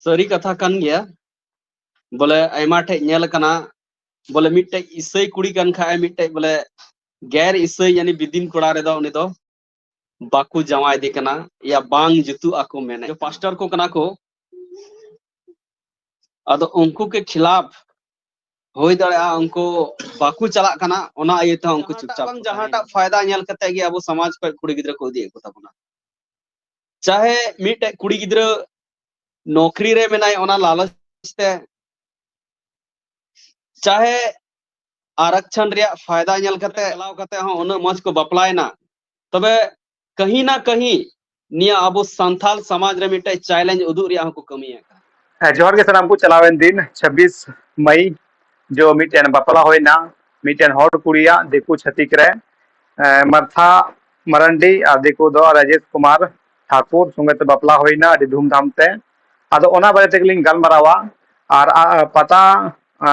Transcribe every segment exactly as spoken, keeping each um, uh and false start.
ᱥᱟᱹᱨᱤ ᱠᱟᱛᱷᱟ ᱠᱟᱱ ᱜᱮᱭᱟ᱾ ᱵᱚᱞᱮ ᱟᱭᱢᱟ ᱴᱷᱮᱡ ᱧᱮᱞ ᱟᱠᱟᱱᱟ, ᱵᱚᱞᱮ ᱢᱤᱫᱴᱮᱡ ᱤᱥᱟᱹᱭ ᱠᱩᱲᱤ ᱠᱟᱱ ᱠᱷᱟᱡ, ᱢᱤᱫᱴᱮᱡ ᱵᱚᱞᱮ ᱜᱮᱨ ᱤᱥᱟᱹᱭ ᱭᱟᱱᱤ ᱵᱤᱫᱤᱱ ᱠᱚᱲᱟ ᱨᱮᱫᱚ ᱩᱱᱤ ᱫᱚ ᱵᱟᱠᱚ ᱡᱟᱶᱟᱭ ᱫᱮ ᱠᱟᱱᱟ, ᱭᱟ ᱵᱟᱝ ᱡᱩᱛᱩᱜ ᱟᱠᱚ ᱢᱮᱱᱮ᱾ ᱯᱟᱥᱴᱚᱨ ᱠᱚ ᱠᱟᱱᱟ ᱠᱚ, ᱟᱫᱚ ᱩᱱᱠᱩ ᱠᱮ ᱠᱷᱤᱞᱟᱯ ᱦᱩᱭ ᱫᱟᱲᱮᱭᱟᱜᱼᱟ, ᱩᱱᱠᱩ ᱵᱟᱠᱚ ᱪᱟᱞᱟᱜ ᱠᱟᱱᱟ, ᱚᱱᱟ ᱤᱭᱟᱹ ᱛᱮᱦᱚᱸ ᱩᱱᱠᱩ ᱡᱟᱦᱟᱸᱴᱟᱜ ᱪᱩᱯᱪᱟᱯ ᱵᱟᱝ ᱠᱚ ᱛᱟᱦᱮᱸᱭᱮᱱᱟ᱾ ᱡᱟᱦᱟᱸᱴᱟᱜ ᱯᱷᱟᱭᱫᱟ ᱧᱮᱞ ᱠᱟᱛᱮ ᱜᱮ ᱟᱵᱚ ᱥᱚᱢᱟᱡᱽ ᱠᱷᱚᱡ ᱠᱩᱲᱤ ᱜᱤᱫᱽᱨᱟᱹ ᱠᱚ ᱤᱫᱤᱭᱮᱫ ᱠᱚ ᱛᱟᱵᱚᱱᱟ᱾ ᱪᱟᱦᱮ ᱢᱤᱫᱴᱮᱡ ᱠᱩᱲᱤ ᱜᱤᱫᱽᱨᱟᱹ ᱱᱚᱠᱨᱤ ᱨᱮ ᱢᱮᱱᱟᱭ, ᱚᱱᱟ ᱞᱟᱞᱚᱪ ᱛᱮ, ᱪᱟᱦᱮ ᱟᱨᱟᱠᱪᱷᱚᱱ ᱨᱮᱭᱟᱜ ᱯᱷᱟᱭᱫᱟ ᱧᱮᱞ ᱠᱟᱛᱮ ᱪᱟᱞᱟᱣ ᱠᱟᱛᱮ ᱦᱚᱸ ᱩᱱᱟᱹᱜ ᱢᱚᱡᱽ ᱠᱚ ᱵᱟᱯᱞᱟᱭᱮᱱᱟ, ᱛᱚᱵᱮ ᱠᱟᱹᱦᱤ ᱱᱟ ᱠᱟᱹᱦᱤ ᱱᱤᱭᱟᱹ ᱟᱵᱚ ᱥᱟᱱᱛᱟᱞ ᱥᱚᱢᱟᱡᱽ ᱨᱮ ᱢᱤᱫᱴᱮᱡ ᱪᱮᱞᱮᱧᱡᱽ ᱩᱫᱩᱜ ᱨᱮᱭᱟᱜ ᱦᱚᱸᱠᱚ ᱠᱟᱹᱢᱤᱭᱮᱫ ᱠᱟᱱᱟ᱾ ᱦᱮᱸ, ᱡᱚᱦᱟᱨ ᱜᱮ ᱥᱟᱱᱟᱢ ᱠᱚ᱾ ᱪᱟᱞᱟᱣᱮᱱ ᱫᱤᱱ ᱪᱷᱟᱵᱵᱤᱥ ᱢᱟᱭ ᱡᱚ ᱢᱤᱫᱴᱮᱱ ᱵᱟᱯᱞᱟ ᱦᱩᱭᱱᱟ, ᱢᱤᱫᱴᱮᱱ ᱦᱚᱲ ᱠᱩᱲᱤᱭᱟᱜ ᱫᱤᱠᱩ ᱪᱷᱟᱹᱛᱤᱠ ᱨᱮ, ᱮ, ᱢᱟᱨᱛᱷᱟ ᱢᱟᱨᱟᱱᱰᱤ ᱟᱨ ᱫᱤᱠᱩ ᱫᱚ ᱨᱟᱡᱮᱥ ᱠᱩᱢᱟᱨ ᱴᱷᱟᱠᱩᱨ ᱥᱚᱸᱜᱮ ᱛᱮ ᱵᱟᱯᱞᱟ ᱦᱩᱭᱱᱟ ᱟᱹᱰᱤ ᱫᱷᱩᱢᱫᱷᱟᱢ ᱛᱮ᱾ ᱟᱫᱚ ᱚᱱᱟ ᱵᱟᱨᱮ ᱛᱮᱜᱮᱞᱤᱧ ᱜᱟᱞᱢᱟᱨᱟᱣᱟ᱾ ᱟᱨ, ᱟ, ᱯᱟᱛᱟ, ᱟ,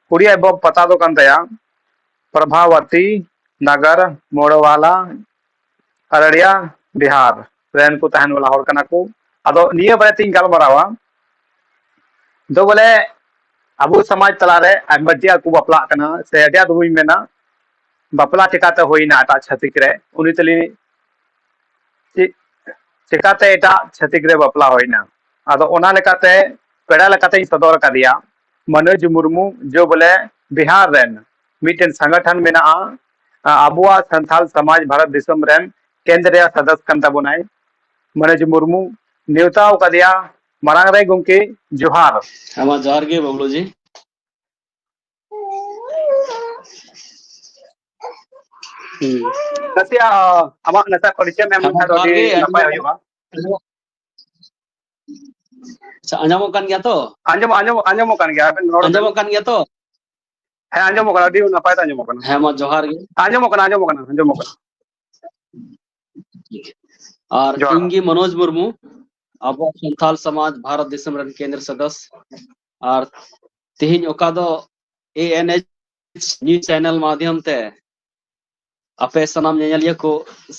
ᱠᱩᱲᱤᱭᱟᱜ ᱮᱵᱚᱵ ᱯᱟᱛᱟ ᱫᱚ ᱠᱟᱱ ᱛᱟᱭᱟ ᱯᱨᱚᱵᱷᱟᱵᱚᱛᱤ ᱱᱟᱜᱟᱨ ᱢᱳᱲᱣᱟᱞᱟ ᱟᱨᱟᱲᱤᱭᱟ ᱵᱤᱦᱟᱨ ᱨᱮᱱ ᱠᱚ ᱛᱟᱦᱮᱱ ᱵᱟᱞᱟ ᱦᱚᱲ ᱠᱟᱱᱟ ᱠᱚ᱾ ᱟᱫᱚ ᱱᱤᱭᱟᱹ ᱵᱟᱨᱮ ᱛᱤᱧ ᱜᱟᱞᱢᱟᱨᱟᱣᱟ ᱫᱚ ᱵᱚᱞᱮ ᱟᱵᱚ ᱥᱚᱢᱟᱡᱽ ᱛᱟᱞᱟᱨᱮ ᱟᱭᱢᱟ ᱡᱤᱭᱟ ᱠᱚ ᱵᱟᱯᱞᱟᱜ ᱠᱟᱱᱟ, ᱥᱮ ᱟᱹᱰᱤ ᱟᱸᱴ ᱵᱚᱱ ᱢᱮᱱᱟ ᱵᱟᱯᱞᱟ ᱪᱤᱠᱟᱛᱮ ᱦᱩᱭᱱᱟ ᱮᱴᱟᱜ ᱪᱷᱟᱹᱛᱤᱠ ᱨᱮ, ᱩᱱᱤ ᱛᱟᱹᱞᱤᱧ ᱪᱮᱫ ᱪᱤᱠᱟᱛᱮ ᱮᱴᱟᱜ ᱪᱷᱟᱹᱛᱤᱠ ᱨᱮ ᱵᱟᱯᱞᱟ ᱦᱩᱭᱱᱟ᱾ ᱟᱫᱚ ᱚᱱᱟ ᱞᱮᱠᱟᱛᱮ ᱯᱮᱲᱟ ᱞᱮᱠᱟᱛᱮᱧ ᱥᱚᱫᱚᱨ ᱟᱠᱟᱫᱮᱭᱟ ᱢᱚᱱᱳᱡᱽ ᱢᱩᱨᱢᱩ, ᱡᱚ ᱵᱚᱞᱮ ᱵᱤᱦᱟᱨ ᱨᱮᱱ ᱢᱤᱫᱴᱮᱱ ᱥᱚᱝᱜᱚᱴᱷᱚᱱ ᱢᱮᱱᱟᱜᱼᱟ, ᱟ-, ᱟᱵᱚᱣᱟᱜ ᱥᱟᱱᱛᱟᱞ ᱥᱚᱢᱟᱡᱽ ᱵᱷᱟᱨᱚᱛ ᱫᱤᱥᱚᱢ ᱨᱮᱱ ᱠᱮᱱᱫᱨᱤᱭᱟ ᱥᱚᱫᱚᱥ ᱠᱟᱱ ᱛᱟᱵᱚᱱᱟᱭ ᱢᱚᱱᱳᱡᱽ ᱢᱩᱨᱢᱩ᱾ ᱱᱮᱣᱛᱟ ᱟᱠᱟᱫᱮᱭᱟ ᱢᱟᱲᱟᱝ ᱨᱮ ᱜᱚᱢᱠᱮ ᱡᱚᱦᱟᱨ᱾ ᱦᱮᱸ ᱢᱟ ᱡᱚᱦᱟᱨ ᱜᱮ ᱵᱟᱵᱞᱩ ᱡᱤ᱾ ᱦᱩᱸ᱾ ᱱᱟᱥᱮᱭᱟᱜ ᱟᱢᱟᱜ ᱱᱟᱥᱮᱭᱟᱜ ᱯᱚᱨᱤᱪᱚᱭ ᱮᱢ ᱦᱮᱸ, ᱞᱮᱠᱷᱟᱱ ᱫᱚ ᱡᱚᱦᱟᱨ ᱟᱹᱰᱤ ᱜᱮ, ᱱᱟᱯᱟᱭ ᱟᱸᱡᱚᱢᱚᱜ ᱦᱩᱭᱩᱜᱼᱟ᱾ ᱟᱪᱪᱷᱟ, ᱟᱸᱡᱚᱢᱚᱜ ᱠᱟᱱ ᱜᱮᱭᱟ ᱛᱚ? ᱟᱸᱡᱚᱢ, ᱟᱸᱡᱚᱢ, ᱟᱸᱡᱚᱢᱚᱜ ᱠᱟᱱ ᱜᱮᱭᱟ, ᱟᱵᱮᱱ ᱨᱚᱲ ᱵᱮᱱ᱾ ᱟᱸᱡᱚᱢᱚᱜ ᱠᱟᱱ ᱜᱮᱭᱟ ᱛᱚ? ᱦᱮᱸ, ᱟᱸᱡᱚᱢᱚᱜ ᱠᱟᱱᱟ, ᱟᱹᱰᱤ ᱱᱟᱯᱟᱭ ᱛᱮ ᱟᱸᱡᱚᱢᱚᱜ ᱠᱟᱱᱟ᱾ ᱦᱮᱸ, ᱢᱟ ᱡᱚᱦᱟᱨ ᱜᱮ᱾ ᱟᱸᱡᱚᱢᱚᱜ ᱠᱟᱱᱟ, ᱟᱸᱡᱚᱢᱚᱜ ᱠᱟᱱᱟ, ᱟᱸᱡᱚᱢᱚᱜ ᱠᱟᱱᱟ᱾ ᱟᱨ ᱡᱚᱦᱟᱨ᱾ ᱤᱧ ᱜᱮ ᱢᱚᱱᱳᱡᱽ ᱢᱩᱨᱢᱩ, ᱟᱵᱚ ᱥᱟᱱᱛᱟᱞ ᱥᱚᱢᱟᱡᱽ ᱵᱷᱟᱨᱚᱛ ᱫᱤᱥᱚᱢ ᱨᱮᱱ ᱠᱮᱱᱫᱨᱚ ᱥᱚᱫᱚᱥ᱾ ᱟᱨ ᱛᱮᱦᱮᱧ ᱚᱠᱟ ᱫᱚ ᱮ ᱮᱱ ᱮᱭᱤᱪ news channel ᱢᱟᱫᱷᱭᱚᱢ ᱛᱮ ᱟᱯᱮ ᱥᱟᱱᱟᱢ ᱧᱮᱧᱮᱞᱤᱭᱟᱹ ᱠᱚ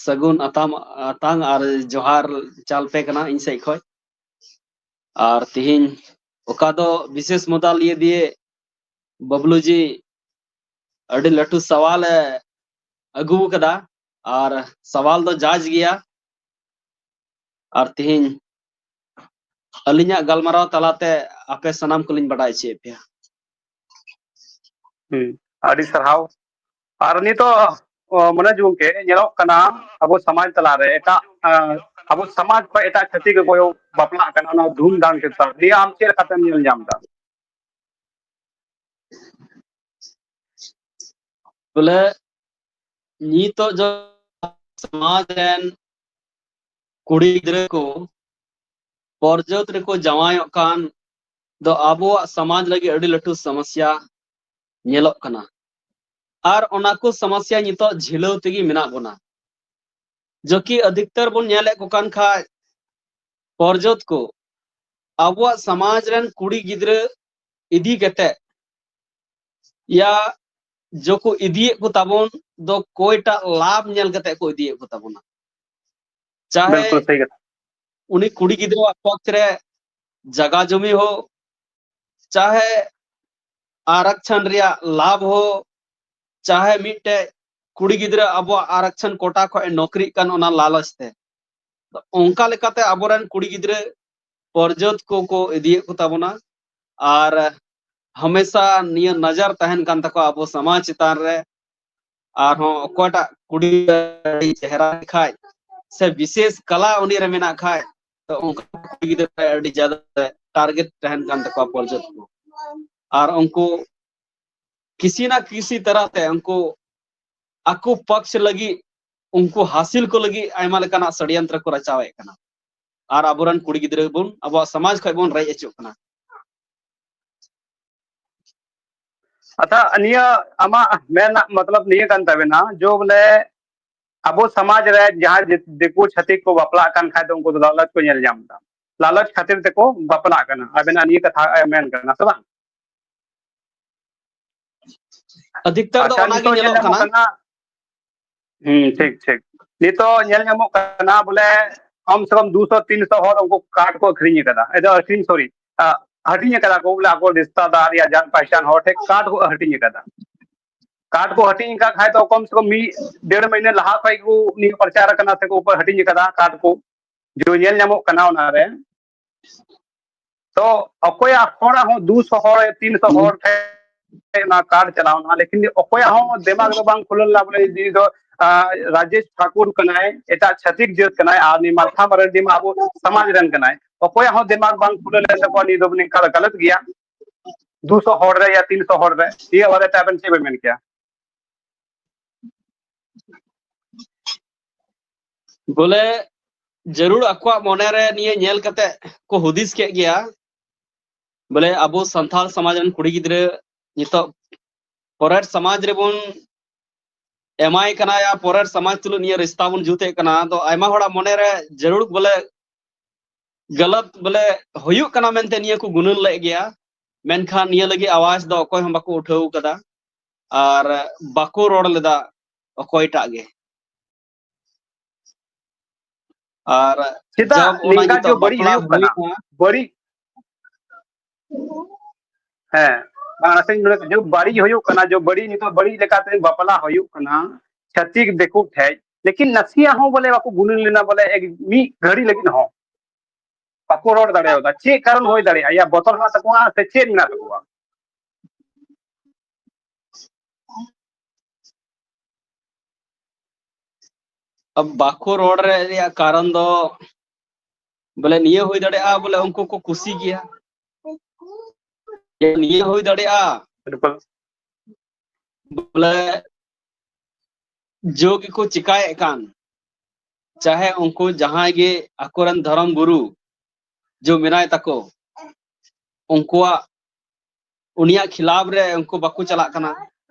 ᱥᱟᱹᱜᱩᱱ ᱟᱛᱟᱢ, ᱟᱛᱟᱝ ᱟᱨ ᱡᱚᱦᱟᱨ ᱪᱟᱞ ᱯᱮ ᱠᱟᱱᱟ ᱤᱧ ᱥᱮᱫ ᱠᱷᱚᱡ᱾ ᱟᱨ ᱛᱤᱦᱤᱧ ᱚᱠᱟ ᱫᱚ ᱵᱤᱥᱮᱥ ᱢᱩᱫᱽᱫᱟ ᱞᱤᱭᱮ ᱫᱤᱭᱮ ᱵᱟᱵᱞᱩ ᱡᱤ ᱟᱹᱰᱤ ᱞᱟᱹᱴᱩ ᱥᱟᱣᱟᱞ ᱮ ᱟᱹᱜᱩ ᱟᱠᱟᱫᱟ, ᱟᱨ ᱥᱟᱣᱟᱞ ᱫᱚ ᱡᱟᱡᱽ ᱜᱮᱭᱟ᱾ ᱟᱨ ᱛᱤᱦᱤᱧ ᱟᱹᱞᱤᱧᱟᱜ ᱜᱟᱞᱢᱟᱨᱟᱣ ᱛᱟᱞᱟᱛᱮ ᱟᱯᱮ ᱥᱟᱱᱟᱢ ᱠᱚᱞᱤᱧ ᱵᱟᱰᱟᱭ ᱦᱚᱪᱚᱭᱮᱫ ᱯᱮᱭᱟ᱾ ᱦᱩᱸ, ᱟᱹᱰᱤ ᱥᱟᱨᱦᱟᱣ᱾ ᱟᱨ ᱱᱤᱛᱚᱜ, ᱚ, ᱢᱚᱱᱳᱡᱽ ᱜᱚᱢᱠᱮ, ᱧᱮᱞᱚᱜ ᱠᱟᱱᱟ ᱟᱵᱚ ᱥᱚᱢᱟᱡᱽ ᱛᱟᱞᱟᱨᱮ ᱮᱴᱟᱜ, ᱟᱸ, ᱟᱵᱚ ᱥᱚᱢᱟᱡᱽ ᱠᱷᱚᱱ ᱮᱴᱟᱜ ᱪᱷᱟᱹᱛᱤᱠ ᱠᱚᱠᱚ ᱵᱟᱯᱞᱟᱜ ᱠᱟᱱᱟ, ᱚᱱᱟ ᱫᱷᱩᱢᱫᱷᱟᱢ ᱠᱮ ᱥᱟᱛ᱾ ᱱᱤᱭᱟᱹ ᱟᱢ ᱪᱮᱫ ᱞᱮᱠᱟᱛᱮᱢ ᱧᱮᱞ ᱧᱟᱢ ᱮᱫᱟ? ᱵᱚᱞᱮ ᱱᱤᱛᱚᱜ ᱡᱚ ᱥᱚᱢᱟᱡᱽ ᱨᱮᱱ ᱠᱩᱲᱤ ᱜᱤᱫᱽᱨᱟᱹ ᱠᱚ ᱯᱚᱨᱡᱚᱛ ᱨᱮᱠᱚ ᱡᱟᱶᱟᱭᱚᱜ ᱠᱟᱱ ᱫᱚ ᱟᱵᱚᱣᱟᱜ ᱥᱚᱢᱟᱡᱽ ᱞᱟᱹᱜᱤᱫ ᱟᱹᱰᱤ ᱞᱟᱹᱴᱩ ᱥᱚᱢᱚᱥᱥᱟ ᱧᱮᱞᱚᱜ ᱠᱟᱱᱟ᱾ ᱟᱨ ᱚᱱᱟ ᱠᱚ ᱥᱚᱢᱚᱥᱥᱟ ᱱᱤᱛᱚᱜ ᱡᱷᱤᱞᱟᱹᱣ ᱛᱮᱜᱮ ᱢᱮᱱᱟᱜ ᱵᱚᱱᱟ᱾ ᱡᱚᱠᱤ ᱟᱫᱷᱤᱠᱛᱟᱨ ᱵᱚᱱ ᱧᱮᱞᱮᱫ ᱠᱚ ᱠᱟᱱ ᱠᱷᱟᱡ ᱯᱚᱨᱡᱚᱛ ᱠᱚ ᱟᱵᱚᱣᱟᱜ ᱥᱚᱢᱟᱡᱽ ᱨᱮᱱ ᱠᱩᱲᱤ ᱜᱤᱫᱽᱨᱟᱹ ᱤᱫᱤ ᱠᱟᱛᱮ ᱭᱟ ᱡᱚᱠᱚ ᱤᱫᱤᱭᱮᱫ ᱠᱚ ᱛᱟᱵᱚᱱ ᱫᱚ ᱠᱚᱭᱴᱟᱜ ᱞᱟᱵᱷ ᱧᱮᱞ ᱠᱟᱛᱮ ᱠᱚ ᱤᱫᱤᱭᱮᱫ ᱠᱚ ᱛᱟᱵᱚᱱᱟ᱾ ᱪᱟᱦᱮ ᱵᱤᱞᱠᱩᱞ ᱥᱟᱹᱦᱤ ᱠᱟᱛᱷᱟ᱾ ᱩᱱᱤ ᱠᱩᱲᱤ ᱜᱤᱫᱽᱨᱟᱹᱣᱟᱜ ᱯᱚᱠᱷ ᱨᱮ ᱡᱟᱜᱟ ᱡᱚᱢᱤ ᱦᱳ, ᱪᱟᱦᱮ ᱟᱨᱟᱠᱪᱷᱚᱱ ᱨᱮᱭᱟᱜ ᱞᱟᱵᱷ ᱦᱳ, ᱪᱟᱦᱮ ᱢᱤᱫᱴᱮᱡ ᱠᱩᱲᱤ ᱜᱤᱫᱽᱨᱟᱹ ᱟᱵᱚᱣᱟᱜ ᱟᱨᱟᱠᱪᱷᱚᱱ ᱠᱚᱴᱟ ᱠᱷᱚᱡ ᱮ ᱱᱚᱠᱨᱤᱜ ᱠᱟᱱ ᱚᱱᱟ ᱞᱟᱞᱚᱪ ᱛᱮ᱾ ᱚᱱᱠᱟ ᱞᱮᱠᱟᱛᱮ ᱟᱵᱚᱨᱮᱱ ᱠᱩᱲᱤ ᱜᱤᱫᱽᱨᱟᱹ ᱯᱚᱨᱡᱚᱛ ᱠᱚᱠᱚ ᱤᱫᱤᱭᱮᱫ ᱠᱚ ᱛᱟᱵᱚᱱᱟ᱾ ᱟᱨ ᱦᱟᱢᱮᱥᱟ ᱱᱤᱭᱟᱹ ᱱᱚᱡᱚᱨ ᱛᱟᱦᱮᱱ ᱠᱟᱱ ᱛᱟᱠᱚᱣᱟ ᱟᱵᱚ ᱥᱚᱢᱟᱡᱽ ᱪᱮᱛᱟᱱ ᱨᱮ᱾ ᱟᱨᱦᱚᱸ ᱚᱠᱚᱭᱴᱟᱜ ᱠᱩᱲᱤ ᱟᱹᱰᱤ ᱪᱮᱦᱨᱟ ᱠᱷᱟᱡ ᱥᱮ ᱵᱤᱥᱮᱥ ᱠᱟᱞᱟ ᱩᱱᱤ ᱨᱮ ᱢᱮᱱᱟᱜ ᱠᱷᱟᱡ, ᱛᱚ ᱚᱱᱠᱟ ᱠᱩᱲᱤ ᱜᱤᱫᱽᱨᱟᱹ ᱟᱹᱰᱤ ᱡᱟᱫᱟ ᱴᱟᱨᱜᱮᱴ ᱛᱟᱦᱮᱱ ᱠᱟᱱ ᱛᱟᱠᱚᱣᱟ ᱯᱚᱨᱡᱚᱛ ᱠᱚ᱾ ᱟᱨ ᱩᱱᱠᱩ ᱠᱤᱥᱤ ᱱᱟ ᱠᱤᱥᱤ ᱛᱟᱨᱟ ᱛᱮ ᱩᱱᱠᱩ ᱟᱠᱚ ᱯᱚᱠᱷ ᱞᱟᱹᱜᱤᱫ, ᱩᱱᱠᱩ ᱦᱟᱥᱤᱞ ᱠᱚ ᱞᱟᱹᱜᱤᱫ ᱟᱭᱢᱟ ᱞᱮᱠᱟᱱᱟᱜ ᱥᱟᱹᱲᱭᱟᱱᱛᱨᱚ ᱠᱚ ᱨᱟᱪᱟᱣᱮᱫ ᱠᱟᱱᱟ᱾ ᱟᱨ ᱟᱵᱚᱨᱮᱱ ᱠᱩᱲᱤ ᱜᱤᱫᱽᱨᱟᱹ ᱵᱚᱱ ᱟᱵᱚᱣᱟᱜ ᱥᱚᱢᱟᱡᱽ ᱠᱷᱚᱡ ᱵᱚᱱ ᱨᱮᱡ ᱦᱚᱪᱚᱜ ᱠᱟᱱᱟ᱾ ᱟᱪᱪᱷᱟ, ᱱᱤᱭᱟᱹ ᱟᱢᱟᱜ ᱢᱮᱱ ᱨᱮᱱᱟᱜ ᱢᱚᱛᱞᱚᱵ ᱱᱤᱭᱟᱹ ᱠᱟᱱ ᱛᱟᱵᱮᱱᱟ ᱡᱚ ᱵᱚᱞᱮ ᱟᱵᱚ ᱥᱚᱢᱟᱡᱽ ᱨᱮ ᱡᱟᱦᱟᱸ ᱫᱤ-, ᱫᱤᱠᱩ ᱪᱷᱟᱹᱛᱤᱠ ᱠᱚ ᱵᱟᱯᱞᱟᱜ ᱠᱟᱱ ᱠᱷᱟᱡ ᱫᱚ ᱩᱱᱠᱩ ᱫᱚ ᱞᱟᱞᱚᱪ ᱠᱚ ᱧᱮᱞ ᱧᱟᱢ ᱮᱫᱟ, ᱞᱟᱞᱚᱪ ᱠᱷᱟᱹᱛᱤᱨ ᱛᱮᱠᱚ ᱵᱟᱯᱞᱟᱜ ᱠᱟᱱᱟ᱾ ᱟᱵᱮᱱᱟᱜ ᱱᱤᱭᱟᱹ ᱠᱟᱛᱷᱟ ᱮ ᱢᱮᱱ ᱠᱟᱱᱟ ᱥᱮ ᱵᱟᱝ? ᱟᱫᱷᱤᱠᱛᱟᱨ ᱫᱚ ᱟᱪᱪᱷᱟ, ᱚᱱᱟᱜᱮ ᱱᱤᱛᱚᱜ ᱧᱮᱞ ᱧᱮᱞᱚᱜ ᱧᱟᱢᱚᱜ ᱠᱟᱱᱟ᱾ ᱠᱟᱱᱟ᱾ ᱦᱩᱸ, ᱴᱷᱤᱠ, ᱴᱷᱤᱠ᱾ ᱱᱤᱛᱚᱜ ᱧᱮᱞ ᱧᱟᱢᱚᱜ ᱠᱟᱱᱟ ᱵᱚᱞᱮ ᱠᱚᱢ ᱥᱮ ᱠᱚᱢ ᱫᱩᱥᱚ ᱛᱤᱱᱥᱚ ᱦᱚᱲ ᱩᱱᱠᱩ ᱠᱟᱨᱰ ᱠᱚ ᱟᱹᱠᱷᱨᱤᱧ ᱟᱠᱟᱫᱟ, ᱮ, ᱟᱹᱠᱷᱨᱤᱧ, ᱥᱚᱨᱤ, ᱦᱟᱹᱴᱤᱧ ᱟᱠᱟᱫᱟ ᱠᱚ, ᱵᱚᱞᱮ ᱟᱠᱚ ᱨᱤᱥᱛᱟᱫᱟᱨ ᱭᱟ ᱡᱟᱱ ᱯᱟᱦᱪᱟᱱ ᱦᱚᱲ ᱴᱷᱮᱱ ᱠᱟᱨᱰ ᱠᱚ ᱦᱟᱹᱴᱤᱧ ᱟᱠᱟᱫᱟ᱾ ᱠᱟᱨᱰ ᱠᱚ ᱦᱟᱹᱴᱤᱧ ᱟᱠᱟᱫ ᱠᱷᱟᱡ ᱫᱚ ᱠᱚᱢ ᱥᱮ ᱠᱚᱢ ᱢᱤᱫ ᱰᱮᱲ ᱢᱟᱹᱦᱱᱟᱹ ᱞᱟᱦᱟ ᱠᱷᱚᱡ ᱠᱚ ᱩᱱᱤ ᱯᱨᱚᱪᱟᱨ ᱟᱠᱟᱱᱟ ᱥᱮ ᱠᱚ ᱦᱟᱹᱴᱤᱧ ᱟᱠᱟᱫᱟ ᱠᱟᱨᱰ ᱠᱚ, ᱡᱚ ᱧᱮᱞ ᱧᱟᱢᱚᱜ ᱠᱟᱱᱟ ᱚᱱᱟᱨᱮ᱾ ᱛᱚ ᱚᱠᱚᱭᱟᱜ ᱦᱚᱲᱟᱜ ᱦᱚᱸ ᱫᱩᱥᱚ ᱦᱚᱲ, ᱛᱤᱱᱥᱚ ᱦᱚᱲ ᱴᱷᱮᱱ ᱚᱱᱟ ᱠᱟᱨᱰ ᱪᱟᱞᱟᱣ ᱮᱱᱟ, ᱞᱮᱠᱤᱱ ᱚᱠᱚᱭᱟᱜ ᱦᱚᱸ ᱫᱮᱢᱟᱜ ᱫᱚ ᱵᱟᱝ ᱠᱷᱩᱞᱟᱹᱣ ᱞᱮᱱᱟ, ᱵᱚᱞᱮ ᱡᱩᱫᱤ ᱫᱚ, ᱟᱸ, ᱨᱟᱡᱮᱥ ᱴᱷᱟᱠᱩᱨ ᱠᱟᱱᱟᱭ, ᱮᱴᱟᱜ ᱪᱷᱟᱹᱛᱤᱠ ᱡᱟᱹᱛ ᱠᱟᱱᱟᱭ, ᱟᱨ ᱱᱩᱭ ᱢᱟᱞᱠᱷᱟ ᱢᱟᱨᱟᱱᱰᱤ ᱢᱟ ᱟᱵᱚ ᱥᱚᱢᱟᱡᱽ ᱨᱮᱱ ᱠᱟᱱᱟᱭ, ᱚᱠᱚᱭᱟᱜ ᱦᱚᱸ ᱫᱮᱢᱟᱜ ᱵᱟᱝ ᱠᱷᱩᱞᱟᱹᱣ ᱞᱮᱱ ᱛᱟᱠᱚᱣᱟ, ᱱᱤᱭᱟᱹ ᱫᱚ ᱱᱤᱝᱠᱟ ᱫᱚ ᱜᱟᱞᱟᱛ ᱜᱮᱭᱟ᱾ ᱫᱩᱥᱚ ᱦᱚᱲ ᱨᱮ ᱭᱟ ᱛᱤᱱᱥᱚ ᱦᱚᱲ ᱨᱮ, ᱱᱤᱭᱟᱹ ᱵᱟᱨᱮ ᱛᱮ ᱟᱵᱮᱱ ᱪᱮᱫ ᱵᱮᱱ ᱢᱮᱱ ᱠᱮᱭᱟ? ᱵᱚᱞᱮ ᱡᱟᱹᱨᱩᱲ ᱟᱠᱚᱣᱟᱜ ᱢᱚᱱᱮᱨᱮ ᱱᱤᱭᱟᱹ ᱧᱮᱞ ᱠᱟᱛᱮ ᱠᱚ ᱦᱩᱫᱤᱥ ᱠᱮᱫ ᱜᱮᱭᱟ, ᱵᱚᱞᱮ ᱟᱵᱚ ᱥᱟᱱᱛᱟᱲ ᱥᱚᱢᱟᱡᱽ ᱨᱮᱱ ᱠᱩᱲᱤ ᱜᱤᱫᱽᱨᱟᱹ ᱱᱤᱛᱚᱜ ᱯᱚᱨᱮᱨ ᱥᱚᱢᱟᱡᱽ ᱨᱮᱵᱚᱱ ᱮᱢᱟᱭ ᱠᱟᱱᱟ ᱭᱟ ᱯᱚᱨᱮᱨ ᱥᱚᱢᱟᱡᱽ ᱛᱩᱞᱩᱡ ᱱᱤᱭᱟᱹ ᱨᱤᱥᱛᱟ ᱵᱚᱱ ᱡᱩᱛᱮᱫ ᱠᱟᱱᱟ᱾ ᱟᱫᱚ ᱟᱭᱢᱟ ᱦᱚᱲᱟᱜ ᱢᱚᱱᱮᱨᱮ ᱡᱟᱹᱨᱩᱲ ᱵᱚᱞᱮ ᱜᱟᱞᱟᱛ ᱵᱚᱞᱮ ᱦᱩᱭᱩᱜ ᱠᱟᱱᱟ ᱢᱮᱱᱛᱮ ᱱᱤᱭᱟᱹ ᱠᱚ ᱜᱩᱱᱟᱹᱱ ᱞᱮᱫ ᱜᱮᱭᱟ, ᱢᱮᱱᱠᱷᱟᱱ ᱱᱤᱭᱟᱹ ᱞᱟᱹᱜᱤᱫ ᱟᱣᱟᱡ ᱫᱚ ᱚᱠᱚᱭ ᱦᱚᱸ ᱵᱟᱠᱚ ᱩᱴᱷᱟᱹᱣ ᱠᱟᱫᱟ ᱟᱨ ᱵᱟᱠᱚ ᱨᱚᱲ ᱞᱮᱫᱟ ᱚᱠᱚᱭᱴᱟᱜ ᱜᱮ᱾ ᱟᱨ ᱪᱮᱫᱟᱜ ᱡᱟᱵ ᱚᱱᱟ ᱱᱤᱝᱠᱟ ᱱᱤᱛᱚᱜ ᱡᱚ ᱵᱟᱹᱲᱤᱡ ᱵᱟᱯᱞᱟ ᱦᱩᱭᱩᱜ ᱠᱟᱱᱟ? ᱦᱩᱭᱱᱟ, ᱵᱟᱹᱲᱤᱡ, ᱦᱮᱸ, ᱵᱟᱝ, ᱱᱟᱥᱮᱧ ᱢᱮᱱᱟ, ᱡᱚ ᱵᱟᱹᱲᱤᱡ ᱦᱩᱭᱩᱜ ᱠᱟᱱᱟ, ᱡᱚ ᱵᱟᱹᱲᱤᱡ, ᱱᱤᱛᱚᱜ ᱵᱟᱹᱲᱤᱡ ᱞᱮᱠᱟᱛᱮ ᱵᱟᱯᱞᱟ ᱦᱩᱭᱩᱜ ᱠᱟᱱᱟ ᱪᱷᱟᱹᱛᱤᱠ ᱫᱤᱠᱩ ᱴᱷᱮᱡ, ᱞᱮᱠᱤᱱ ᱱᱟᱥᱮᱭᱟᱜ ᱦᱚᱸ ᱵᱚᱞᱮ ᱵᱟᱠᱚ ᱜᱩᱱᱟᱹᱱ ᱞᱮᱱᱟ, ᱵᱚᱞᱮ ᱮᱠ, ᱢᱤᱫ ᱜᱷᱟᱹᱲᱤ ᱞᱟᱹᱜᱤᱫ ᱦᱚᱸ ᱵᱟᱠᱚ ᱨᱚᱲ ᱫᱟᱲᱮᱭᱟᱫᱟ᱾ ᱪᱮᱫ ᱠᱟᱨᱚᱱ ᱦᱩᱭ ᱫᱟᱲᱮᱭᱟᱜᱼᱟ? ᱭᱟ ᱵᱚᱛᱚᱨ ᱢᱮᱱᱟᱜ ᱛᱟᱠᱚᱣᱟ ᱥᱮ ᱪᱮᱫ ᱢᱮᱱᱟᱜ ᱛᱟᱠᱚᱣᱟ? ᱵᱟᱠᱚ ᱨᱚᱲ ᱨᱮ ᱨᱮᱭᱟᱜ ᱠᱟᱨᱚᱱ ᱫᱚ ᱵᱚᱞᱮ ᱱᱤᱭᱟᱹ ᱦᱩᱭ ᱫᱟᱲᱮᱭᱟᱜᱼᱟ, ᱵᱚᱞᱮ ᱩᱱᱠᱩ ᱠᱚ ᱠᱩᱥᱤ ᱜᱮᱭᱟ, ᱱᱤᱭᱟᱹ ᱦᱩᱭ ᱫᱟᱲᱮᱭᱟᱜᱼᱟ, ᱵᱤᱞᱠᱩᱞ᱾ ᱵᱚᱞᱮ ᱡᱚ ᱜᱮᱠᱚ ᱪᱤᱠᱟᱭᱮᱫ ᱠᱟᱱ, ᱪᱟᱦᱮ ᱩᱱᱠᱩ ᱡᱟᱦᱟᱸᱭ ᱜᱮ ᱟᱠᱚᱨᱮᱱ ᱫᱷᱚᱨᱚᱢ ᱜᱩᱨᱩ ᱡᱚ ᱢᱮᱱᱟᱭ ᱛᱟᱠᱚ, ᱩᱱᱠᱩᱣᱟᱜ, ᱩᱱᱤᱭᱟᱜ ᱠᱷᱤᱞᱟᱯ ᱨᱮ ᱩᱱᱠᱩ ᱵᱟᱠᱚ ᱪᱟᱞᱟᱜ ᱠᱟᱱᱟ,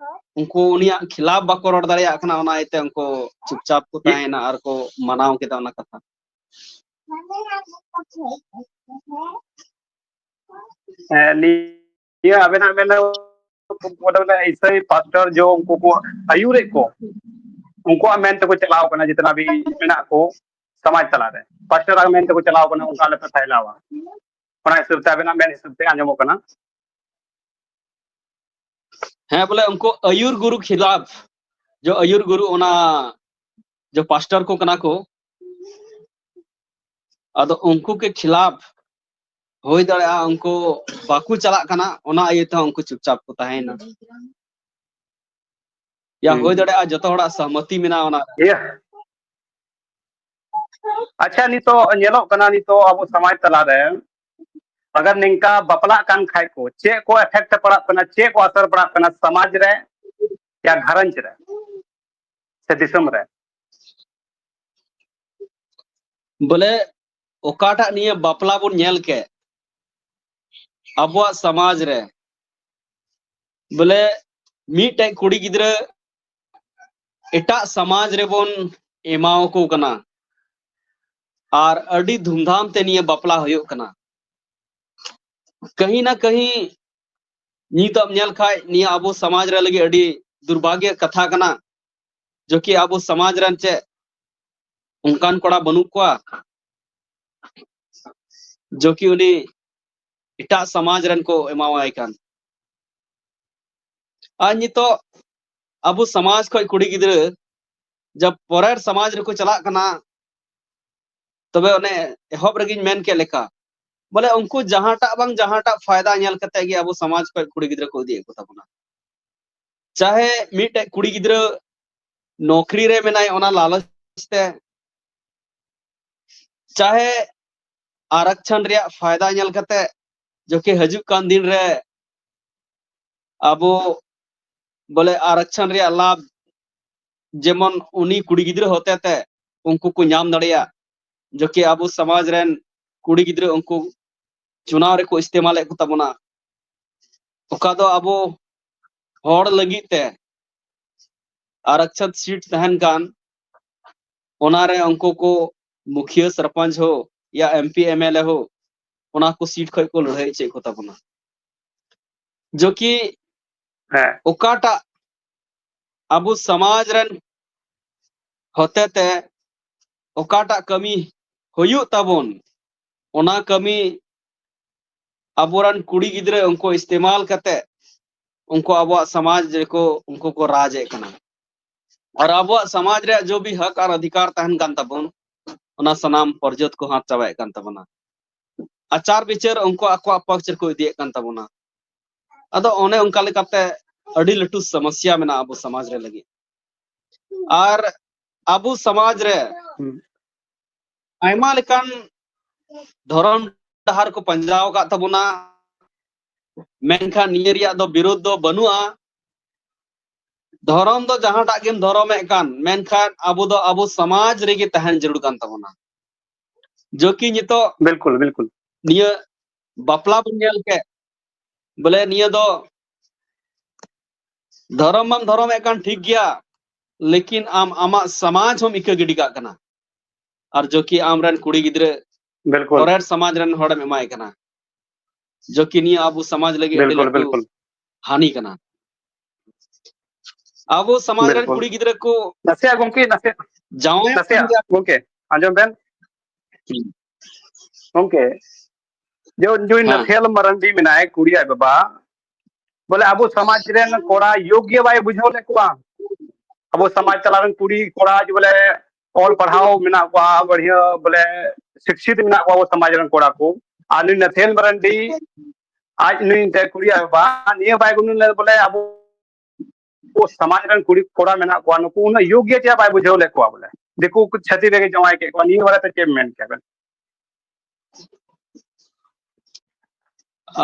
ᱩᱱᱠᱩ ᱩᱱᱤᱭᱟᱜ ᱠᱷᱤᱞᱟᱯ ᱵᱟᱠᱚ ᱨᱚᱲ ᱫᱟᱲᱮᱭᱟᱜ ᱠᱟᱱᱟ, ᱚᱱᱟ ᱤᱭᱟᱹᱛᱮ ᱩᱱᱠᱩ ᱪᱩᱯᱪᱟᱯ ᱠᱚ ᱛᱟᱦᱮᱸᱭᱮᱱᱟ ᱟᱨ ᱠᱚ ᱢᱟᱱᱟᱣ ᱠᱮᱫᱟ ᱚᱱᱟ ᱠᱟᱛᱷᱟ᱾ ᱦᱮᱸ, ᱱᱤᱭᱟᱹ ᱟᱵᱮᱱᱟᱜ ᱢᱮᱱ ᱫᱚ ᱤᱥᱟᱹᱭ ᱯᱟᱥᱴᱚᱨ ᱡᱚ ᱩᱱᱠᱩ ᱠᱚ ᱟᱹᱭᱩᱨᱮᱫ ᱠᱚ, ᱩᱱᱠᱩᱣᱟᱜ ᱢᱮᱱ ᱛᱮᱠᱚ ᱪᱟᱞᱟᱣ ᱠᱟᱱᱟ, ᱡᱤᱛᱱᱟ ᱵᱷᱤ ᱢᱮᱱᱟᱜ ᱠᱚ ᱥᱚᱢᱟᱡᱽ ᱛᱟᱞᱟᱨᱮ᱾ ᱯᱟᱥᱴᱟᱨ ᱟᱜ ᱢᱮᱱ ᱛᱮᱠᱚ ᱪᱟᱞᱟᱣ ᱠᱟᱱᱟ, ᱚᱱᱠᱟ ᱟᱞᱮ ᱯᱮ ᱯᱷᱟᱭᱞᱟᱣᱟ᱾ ᱚᱱᱟ ᱦᱤᱥᱟᱹᱵ ᱛᱮ ᱟᱵᱮᱱᱟᱜ ᱢᱮᱱ ᱦᱤᱥᱟᱹᱵ ᱛᱮ ᱟᱸᱡᱚᱢᱚᱜ ᱠᱟᱱᱟ᱾ ᱦᱮᱸ, ᱵᱚᱞᱮ ᱩᱱᱠᱩ ᱟᱹᱭᱩᱨ ᱜᱩᱨᱩ ᱠᱷᱤᱞᱟᱯ, ᱡᱚ ᱟᱹᱭᱩᱨ ᱜᱩᱨᱩ ᱚᱱᱟ ᱡᱚ ᱯᱟᱥᱴᱟᱨ ᱠᱚ ᱠᱟᱱᱟ ᱠᱚ, ᱟᱫᱚ ᱩᱱᱠᱩ ᱠᱮ ᱠᱷᱤᱞᱟᱯ ᱦᱩᱭ ᱫᱟᱲᱮᱭᱟᱜᱼᱟ ᱩᱱᱠᱩ ᱵᱟᱠᱚ ᱪᱟᱞᱟᱜ ᱠᱟᱱᱟ, ᱚᱱᱟ ᱤᱭᱟᱹ ᱛᱮᱦᱚᱸ ᱩᱱᱠᱩ ᱪᱩᱯᱪᱟᱯ ᱠᱚ ᱛᱟᱦᱮᱸᱭᱮᱱᱟ᱾ ᱭᱟ ᱦᱩᱸ᱾ ᱦᱩᱭ ᱫᱟᱲᱮᱭᱟᱜᱼᱟ ᱡᱚᱛᱚ ᱦᱚᱲᱟᱜ ᱥᱚᱦᱢᱚᱛᱤ ᱢᱮᱱᱟᱜᱼᱟ ᱚᱱᱟ ᱨᱮ᱾ ᱤᱭᱟᱹ᱾ ᱟᱪᱪᱷᱟ, ᱱᱤᱛᱚᱜ ᱧᱮᱞᱚᱜ ᱠᱟᱱᱟ, ᱱᱤᱛᱚᱜ ᱟᱵᱚ ᱥᱚᱢᱟᱡᱽ ᱛᱟᱞᱟᱨᱮ ᱟᱜᱟᱨ ᱱᱤᱝᱠᱟ ᱵᱟᱯᱞᱟᱜ ᱠᱟᱱ ᱠᱷᱟᱡ ᱠᱚ, ᱪᱮᱫ ᱠᱚ effect ᱯᱟᱲᱟᱜ ᱠᱟᱱᱟ, ᱪᱮᱫ ᱠᱚ ᱟᱥᱚᱨ ᱯᱟᱲᱟᱜ ᱠᱟᱱᱟ ᱥᱚᱢᱟᱡᱽ ᱨᱮ ᱭᱟ ᱜᱷᱟᱨᱚᱸᱡᱽ ᱨᱮ ᱥᱮ ᱫᱤᱥᱚᱢ ᱨᱮ? ᱵᱚᱞᱮ ᱚᱠᱟᱴᱟᱜ ᱱᱤᱭᱟᱹ ᱵᱟᱯᱞᱟ ᱵᱚᱱ ᱧᱮᱞ ᱠᱮᱫ ᱟᱵᱚᱣᱟᱜ ᱥᱚᱢᱟᱡᱽ ᱨᱮ, ᱵᱚᱞᱮ ᱢᱤᱫᱴᱮᱡ ᱠᱩᱲᱤ ᱜᱤᱫᱽᱨᱟᱹ ᱮᱴᱟᱜ ᱥᱚᱢᱟᱡᱽ ᱨᱮᱵᱚᱱ ᱮᱢᱟᱣᱟᱠᱚ ᱠᱟᱱᱟ ᱟᱨ ᱟᱹᱰᱤ ᱫᱷᱩᱢᱫᱷᱟᱢ ᱛᱮ ᱱᱤᱭᱟᱹ ᱵᱟᱯᱞᱟ ᱦᱩᱭᱩᱜ ᱠᱟᱱᱟ᱾ ᱠᱟᱹᱦᱤ ᱱᱟ ᱠᱟᱹᱦᱤ ᱱᱤᱛᱚᱜ ᱮᱢ ᱧᱮᱞ ᱠᱷᱟᱡ ᱱᱤᱭᱟᱹ ᱟᱵᱚ ᱥᱚᱢᱟᱡᱽ ᱨᱮ ᱞᱟᱹᱜᱤᱫ ᱟᱹᱰᱤ ᱫᱩᱨᱵᱷᱟᱜᱭᱚ ᱠᱟᱛᱷᱟ ᱠᱟᱱᱟ, ᱡᱚᱠᱤ ᱟᱵᱚ ᱥᱚᱢᱟᱡᱽ ᱨᱮᱱ ᱪᱮᱫ ᱚᱱᱠᱟᱱ ᱠᱚᱲᱟ ᱵᱟᱹᱱᱩᱜ ᱠᱚᱣᱟ ᱡᱚᱠᱤ ᱩᱱᱤ ᱮᱴᱟᱜ ᱥᱚᱢᱟᱡᱽ ᱨᱮᱱ ᱠᱚ ᱮᱢᱟᱣᱟᱭ ᱠᱟᱱ᱾ ᱟᱨ ᱱᱤᱛᱚᱜ ᱟᱵᱚ ᱥᱚᱢᱟᱡᱽ ᱠᱷᱚᱡ ᱠᱩᱲᱤ ᱜᱤᱫᱽᱨᱟᱹ ᱡᱟᱵ ᱯᱚᱨᱮᱨ ᱥᱚᱢᱟᱡᱽ ᱨᱮᱠᱚ ᱪᱟᱞᱟᱜ ᱠᱟᱱᱟ, ᱛᱚᱵᱮ ᱚᱱᱮ ᱮᱦᱚᱵ ᱨᱮᱜᱮᱧ ᱢᱮᱱ ᱠᱮᱫ ᱞᱮᱠᱟ, ᱵᱚᱞᱮ ᱩᱱᱠᱩ ᱡᱟᱦᱟᱸᱴᱟᱜ ᱵᱟᱝ ᱡᱟᱦᱟᱸᱴᱟᱜ ᱯᱷᱟᱭᱫᱟ ᱧᱮᱞ ᱠᱟᱛᱮ ᱜᱮ ᱟᱵᱚ ᱥᱚᱢᱟᱡᱽ ᱠᱷᱚᱡ ᱠᱩᱲᱤ ᱜᱤᱫᱽᱨᱟᱹ ᱠᱚ ᱤᱫᱤᱭᱮᱫ ᱠᱚ ᱛᱟᱵᱚᱱᱟ᱾ ᱪᱟᱦᱮ ᱢᱤᱫᱴᱮᱡ ᱠᱩᱲᱤ ᱜᱤᱫᱽᱨᱟᱹ ᱱᱚᱠᱨᱤ ᱨᱮ ᱢᱮᱱᱟᱭ ᱚᱱᱟ ᱞᱟᱞᱚᱪ ᱛᱮ, ᱪᱟᱦᱮ ᱟᱨᱟᱠᱪᱷᱚᱱ ᱨᱮᱭᱟᱜ ᱯᱷᱟᱭᱫᱟ ᱧᱮᱞ ᱠᱟᱛᱮ, ᱡᱚᱠᱤ ᱦᱤᱡᱩᱜ ᱠᱟᱱ ᱫᱤᱱ ᱨᱮ ᱟᱵᱚ ᱵᱚᱞᱮ ᱟᱨᱟᱠᱪᱷᱚᱱ ᱨᱮᱭᱟᱜ ᱞᱟᱵᱷ ᱡᱮᱢᱚᱱ ᱩᱱᱤ ᱠᱩᱲᱤ ᱜᱤᱫᱽᱨᱟᱹ ᱦᱚᱛᱮ ᱛᱮ ᱩᱱᱠᱩ ᱠᱚ ᱧᱟᱢ ᱫᱟᱲᱮᱭᱟᱜ, ᱡᱚᱠᱤ ᱟᱵᱚ ᱥᱚᱢᱟᱡᱽ ᱨᱮᱱ ᱠᱩᱲᱤ ᱜᱤᱫᱽᱨᱟᱹ ᱩᱱᱠᱩ ᱪᱩᱱᱟᱣ ᱨᱮᱠᱚ ᱤᱥᱛᱮᱢᱟᱞᱮᱫ ᱠᱚ ᱛᱟᱵᱚᱱᱟ᱾ ᱚᱠᱟ ᱫᱚ ᱟᱵᱚ ᱦᱚᱲ ᱞᱟᱹᱜᱤᱫ ᱛᱮ ᱟᱨᱟᱠᱪᱷᱚᱛ ᱥᱤᱴ ᱛᱟᱦᱮᱱ ᱠᱟᱱ, ᱚᱱᱟᱨᱮ ᱩᱱᱠᱩ ᱠᱚ ᱢᱩᱠᱷᱤᱭᱟᱹ ᱥᱚᱨᱯᱚᱧᱪ ᱦᱳ ᱭᱟ M P M L A ᱦᱳ, ᱚᱱᱟ ᱠᱚ ᱥᱤᱴ ᱠᱷᱚᱡ ᱠᱚ ᱞᱟᱹᱲᱦᱟᱹᱭ ᱦᱚᱪᱚᱭᱮᱫ ᱠᱚ ᱛᱟᱵᱚᱱᱟ᱾ ᱡᱚᱠᱤ ᱦᱮᱸ᱾ ᱚᱠᱟᱴᱟᱜ ᱟᱵᱚ ᱥᱚᱢᱟᱡᱽ ᱨᱮᱱ ᱦᱚᱛᱮ ᱛᱮ ᱚᱠᱟᱴᱟᱜ ᱠᱟᱹᱢᱤ ᱦᱩᱭᱩᱜ ᱛᱟᱵᱚᱱ, ᱚᱱᱟ ᱠᱟᱹᱢᱤ ᱟᱵᱚᱨᱮᱱ ᱠᱩᱲᱤ ᱜᱤᱫᱽᱨᱟᱹ ᱩᱱᱠᱩ ᱤᱥᱛᱮᱢᱟᱞ ᱠᱟᱛᱮ ᱩᱱᱠᱩ ᱟᱵᱚᱣᱟᱜ ᱥᱚᱢᱟᱡᱽ ᱨᱮᱠᱚ, ᱩᱱᱠᱩ ᱠᱚ ᱨᱟᱡᱽ ᱮᱫ ᱠᱟᱱᱟ᱾ ᱟᱨ ᱟᱵᱚᱣᱟᱜ ᱥᱚᱢᱟᱡᱽ ᱨᱮᱭᱟᱜ ᱡᱚ ᱵᱷᱤ ᱦᱚᱠ ᱟᱨ ᱚᱫᱷᱤᱠᱟᱨ ᱛᱟᱦᱮᱱ ᱠᱟᱱ ᱛᱟᱵᱚᱱ, ᱚᱱᱟ ᱥᱟᱱᱟᱢ ᱯᱚᱨᱡᱚᱛ ᱠᱚ ᱦᱟᱛ ᱪᱟᱵᱟᱭᱮᱫ ᱠᱟᱱ ᱛᱟᱵᱚᱱᱟ᱾ ᱟᱪᱟᱨ ᱵᱤᱪᱟᱹᱨ ᱩᱱᱠᱩ ᱟᱠᱚᱣᱟᱜ ᱯᱚᱠᱷ ᱨᱮᱠᱚ ᱤᱫᱤᱭᱮᱫ ᱠᱟᱱ ᱛᱟᱵᱚᱱᱟ᱾ ᱟᱫᱚ ᱚᱱᱮ ᱚᱱᱠᱟ ᱞᱮᱠᱟᱛᱮ ᱟᱹᱰᱤ ᱞᱟᱹᱴᱩ ᱥᱚᱢᱚᱥᱭᱟ ᱢᱮᱱᱟᱜᱼᱟ ᱟᱵᱚ ᱥᱚᱢᱟᱡᱽ ᱨᱮ ᱞᱟᱹᱜᱤᱫ᱾ ᱟᱨ ᱟᱵᱚ ᱥᱚᱢᱟᱡᱽ ᱨᱮ ᱦᱩᱸ᱾ ᱟᱭᱢᱟ ᱞᱮᱠᱟᱱ ᱫᱷᱚᱨᱚᱢ ᱰᱟᱦᱟᱨ ᱠᱚ ᱯᱟᱸᱡᱟᱣ ᱟᱠᱟᱫ ᱛᱟᱵᱚᱱᱟ, ᱢᱮᱱᱠᱷᱟᱱ ᱱᱤᱭᱟᱹ ᱨᱮᱭᱟᱜ ᱫᱚ ᱵᱤᱨᱳᱫᱷ ᱫᱚ ᱵᱟᱹᱱᱩᱜᱼᱟ᱾ ᱫᱷᱚᱨᱚᱢ ᱫᱚ ᱡᱟᱦᱟᱸᱴᱟᱜ ᱜᱮᱢ ᱫᱷᱚᱨᱚᱢᱮᱫ ᱠᱟᱱ, ᱢᱮᱱᱠᱷᱟᱱ ᱟᱵᱚ ᱫᱚ ᱟᱵᱚ ᱥᱚᱢᱟᱡᱽ ᱨᱮᱜᱮ ᱛᱟᱦᱮᱱ ᱡᱟᱹᱨᱩᱲ ᱠᱟᱱ ᱛᱟᱵᱚᱱᱟ᱾ ᱡᱚᱠᱤ ᱱᱤᱛᱚᱜ ᱵᱤᱞᱠᱩᱞ, ᱵᱤᱞᱠᱩᱞ᱾ ᱱᱤᱭᱟᱹ ᱵᱟᱯᱞᱟ ᱵᱚᱱ ᱧᱮᱞ ᱠᱮᱫ, ᱵᱚᱞᱮ ᱱᱤᱭᱟᱹ ᱫᱚ ᱫᱷᱚᱨᱚᱢ ᱢᱟᱢ ᱫᱷᱚᱨᱚᱢᱮᱫ ᱠᱟᱱ ᱴᱷᱤᱠ ᱜᱮᱭᱟ, ᱞᱮᱠᱤᱱ ᱟᱢ ᱟᱢᱟᱜ ᱥᱚᱢᱟᱡᱽ ᱦᱚᱸᱢ ᱤᱠᱟᱹ ᱜᱤᱰᱤ ᱠᱟᱜ ᱠᱟᱱᱟ᱾ ᱟᱨ ᱡᱚᱠᱤ ᱟᱢᱨᱮᱱ ᱠᱩᱲᱤ ᱜᱤᱫᱽᱨᱟᱹ ᱵᱤᱞᱠᱩᱞ᱾ ᱯᱚᱨᱮᱨ ᱥᱚᱢᱟᱡᱽ ᱨᱮᱱ ᱦᱚᱲᱮᱢ ᱮᱢᱟᱭ ᱠᱟᱱᱟ, ᱡᱚᱠᱤ ᱱᱤᱭᱟᱹ ᱟᱵᱚ ᱥᱚᱢᱟᱡᱽ ᱞᱟᱹᱜᱤᱫ ᱟᱹᱰᱤ ᱵᱤᱞᱠᱩᱞ, ᱞᱟᱹᱴᱩ ᱵᱤᱞᱠᱩᱞ᱾ ᱦᱟᱹᱱᱤ ᱠᱟᱱᱟ᱾ ᱟᱵᱚ ᱥᱚᱢᱟᱡᱽ ᱨᱮᱱ ᱵᱤᱞᱠᱩᱞ᱾ ᱠᱩᱲᱤ ᱜᱤᱫᱽᱨᱟᱹ ᱠᱚ ᱱᱟᱥᱮᱭᱟᱜ ᱜᱚᱢᱠᱮ, ᱱᱟᱥᱮ, ᱡᱟᱶᱟᱭᱚᱜ ᱠᱟᱱ ᱱᱟᱥᱮᱭᱟᱜ ᱜᱮᱭᱟ᱾ ᱜᱚᱢᱠᱮ, ᱟᱸᱡᱚᱢ ᱵᱮᱱ᱾ ᱦᱩᱸ᱾ ᱜᱚᱢᱠᱮ, ᱡᱮ ᱱᱩᱭ ᱦᱮᱸ᱾ ᱱᱟᱛᱷᱮᱞ ᱢᱟᱨᱟᱱᱰᱤ ᱢᱮᱱᱟᱭ, ᱠᱩᱲᱤ ᱟᱡ ᱵᱟᱵᱟ, ᱵᱚᱞᱮ ᱟᱵᱚ ᱥᱚᱢᱟᱡᱽ ᱨᱮᱱ ᱠᱚᱲᱟ ᱭᱳᱜᱽ ᱜᱮ ᱵᱟᱭ ᱵᱩᱡᱷᱟᱹᱣ ᱞᱮᱫ ᱠᱚᱣᱟ᱾ ᱟᱵᱚ ᱥᱚᱢᱟᱡᱽ ᱛᱟᱞᱟ ᱨᱮᱱ ᱠᱩᱲᱤ ᱠᱚᱲᱟ ᱡᱮ ᱵᱚᱞᱮ ᱚᱞ ᱯᱟᱲᱦᱟᱣ ᱢᱮᱱᱟᱜ ᱠᱚᱣᱟ, ᱵᱟᱹᱲᱦᱤᱭᱟᱹ ᱵᱚᱞᱮ ᱥᱤᱠᱷᱤᱛ ᱢᱮᱱᱟᱜ ᱠᱚᱣᱟ ᱟᱵᱚ ᱥᱚᱢᱟᱡᱽ ᱨᱮᱱ ᱠᱚᱲᱟ ᱠᱚ᱾ ᱟᱨ ᱱᱩᱭ ᱱᱟᱛᱷᱮᱞ ᱢᱟᱨᱟᱱᱰᱤ ᱟᱡ ᱱᱩᱭ ᱮᱱᱛᱮ ᱠᱩᱲᱤ ᱟᱡ ᱵᱟᱵᱟ ᱱᱤᱭᱟᱹ ᱵᱟᱭ ᱜᱩᱱᱟᱹᱱ ᱞᱮᱫ ᱵᱚᱞᱮ ᱟᱵᱚ ᱟᱵᱚ ᱥᱚᱢᱟᱡᱽ ᱨᱮᱱ ᱠᱩᱲᱤ ᱠᱚᱲᱟ ᱢᱮᱱᱟᱜ ᱠᱚᱣᱟ, ᱱᱩᱠᱩ ᱩᱱᱟᱹᱜ ᱭᱳᱜᱽ ᱜᱮ ᱪᱮᱫᱟᱜ ᱵᱟᱭ ᱵᱩᱡᱷᱟᱹᱣ ᱞᱮᱫ ᱠᱚᱣᱟ ᱵᱚᱞᱮ᱾ ᱫᱤᱠᱩ ᱠᱚ ᱪᱷᱟᱹᱛᱤᱠ ᱨᱮᱜᱮ ᱡᱟᱶᱟᱭ ᱠᱮᱫ ᱠᱚᱣᱟ, ᱱᱤᱭᱟᱹ ᱵᱟᱨᱮᱛᱮ ᱪᱮᱫ ᱮᱢ ᱢᱮᱱ ᱠᱮᱭᱟ ᱵᱮᱱ?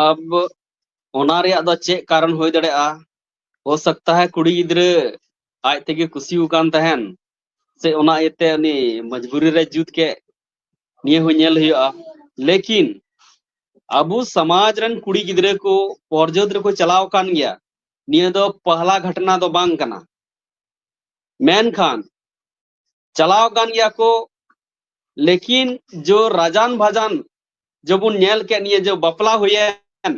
ᱟᱵ ᱚᱱᱟ ᱨᱮᱭᱟᱜ ᱫᱚ ᱪᱮᱫ ᱠᱟᱨᱚᱱ ᱦᱩᱭ ᱫᱟᱲᱮᱭᱟᱜᱼᱟ? ᱦᱳ ᱥᱟᱠᱛᱟ ᱦᱟᱭ ᱠᱩᱲᱤ ᱜᱤᱫᱽᱨᱟᱹ ᱟᱡ ᱛᱮᱜᱮ ᱠᱩᱥᱤ ᱟᱠᱟᱱ ᱛᱟᱦᱮᱱ, ᱥᱮ ᱚᱱᱟ ᱤᱭᱟᱹᱛᱮ ᱩᱱᱤ ᱢᱚᱡᱽᱵᱩᱨᱤ ᱨᱮ ᱡᱩᱛ ᱠᱮᱫ, ᱱᱤᱭᱟᱹ ᱦᱚᱸ ᱧᱮᱞ ᱦᱩᱭᱩᱜᱼᱟ᱾ ᱞᱮᱠᱤᱱ ᱟᱵᱚ ᱥᱚᱢᱟᱡᱽ ᱨᱮᱱ ᱠᱩᱲᱤ ᱜᱤᱫᱽᱨᱟᱹ ᱠᱚ ᱯᱚᱨᱡᱚᱛ ᱨᱮᱠᱚ ᱪᱟᱞᱟᱣ ᱟᱠᱟᱱ ᱜᱮᱭᱟ, ᱱᱤᱭᱟᱹ ᱫᱚ ᱯᱟᱦᱞᱟ ᱜᱷᱚᱴᱱᱟ ᱫᱚ ᱵᱟᱝ ᱠᱟᱱᱟ᱾ ᱢᱮᱱᱠᱷᱟᱱ ᱪᱟᱞᱟᱣ ᱟᱠᱟᱱ ᱜᱮᱭᱟ ᱠᱚ, ᱞᱮᱠᱤᱱ ᱡᱚ ᱨᱟᱡᱟᱱ ᱵᱷᱟᱡᱟᱱ ᱡᱚ ᱵᱚᱱ ᱧᱮᱞ ᱠᱮᱫ, ᱱᱤᱭᱟᱹ ᱡᱚ ᱵᱟᱯᱞᱟ ᱦᱩᱭᱮᱱ,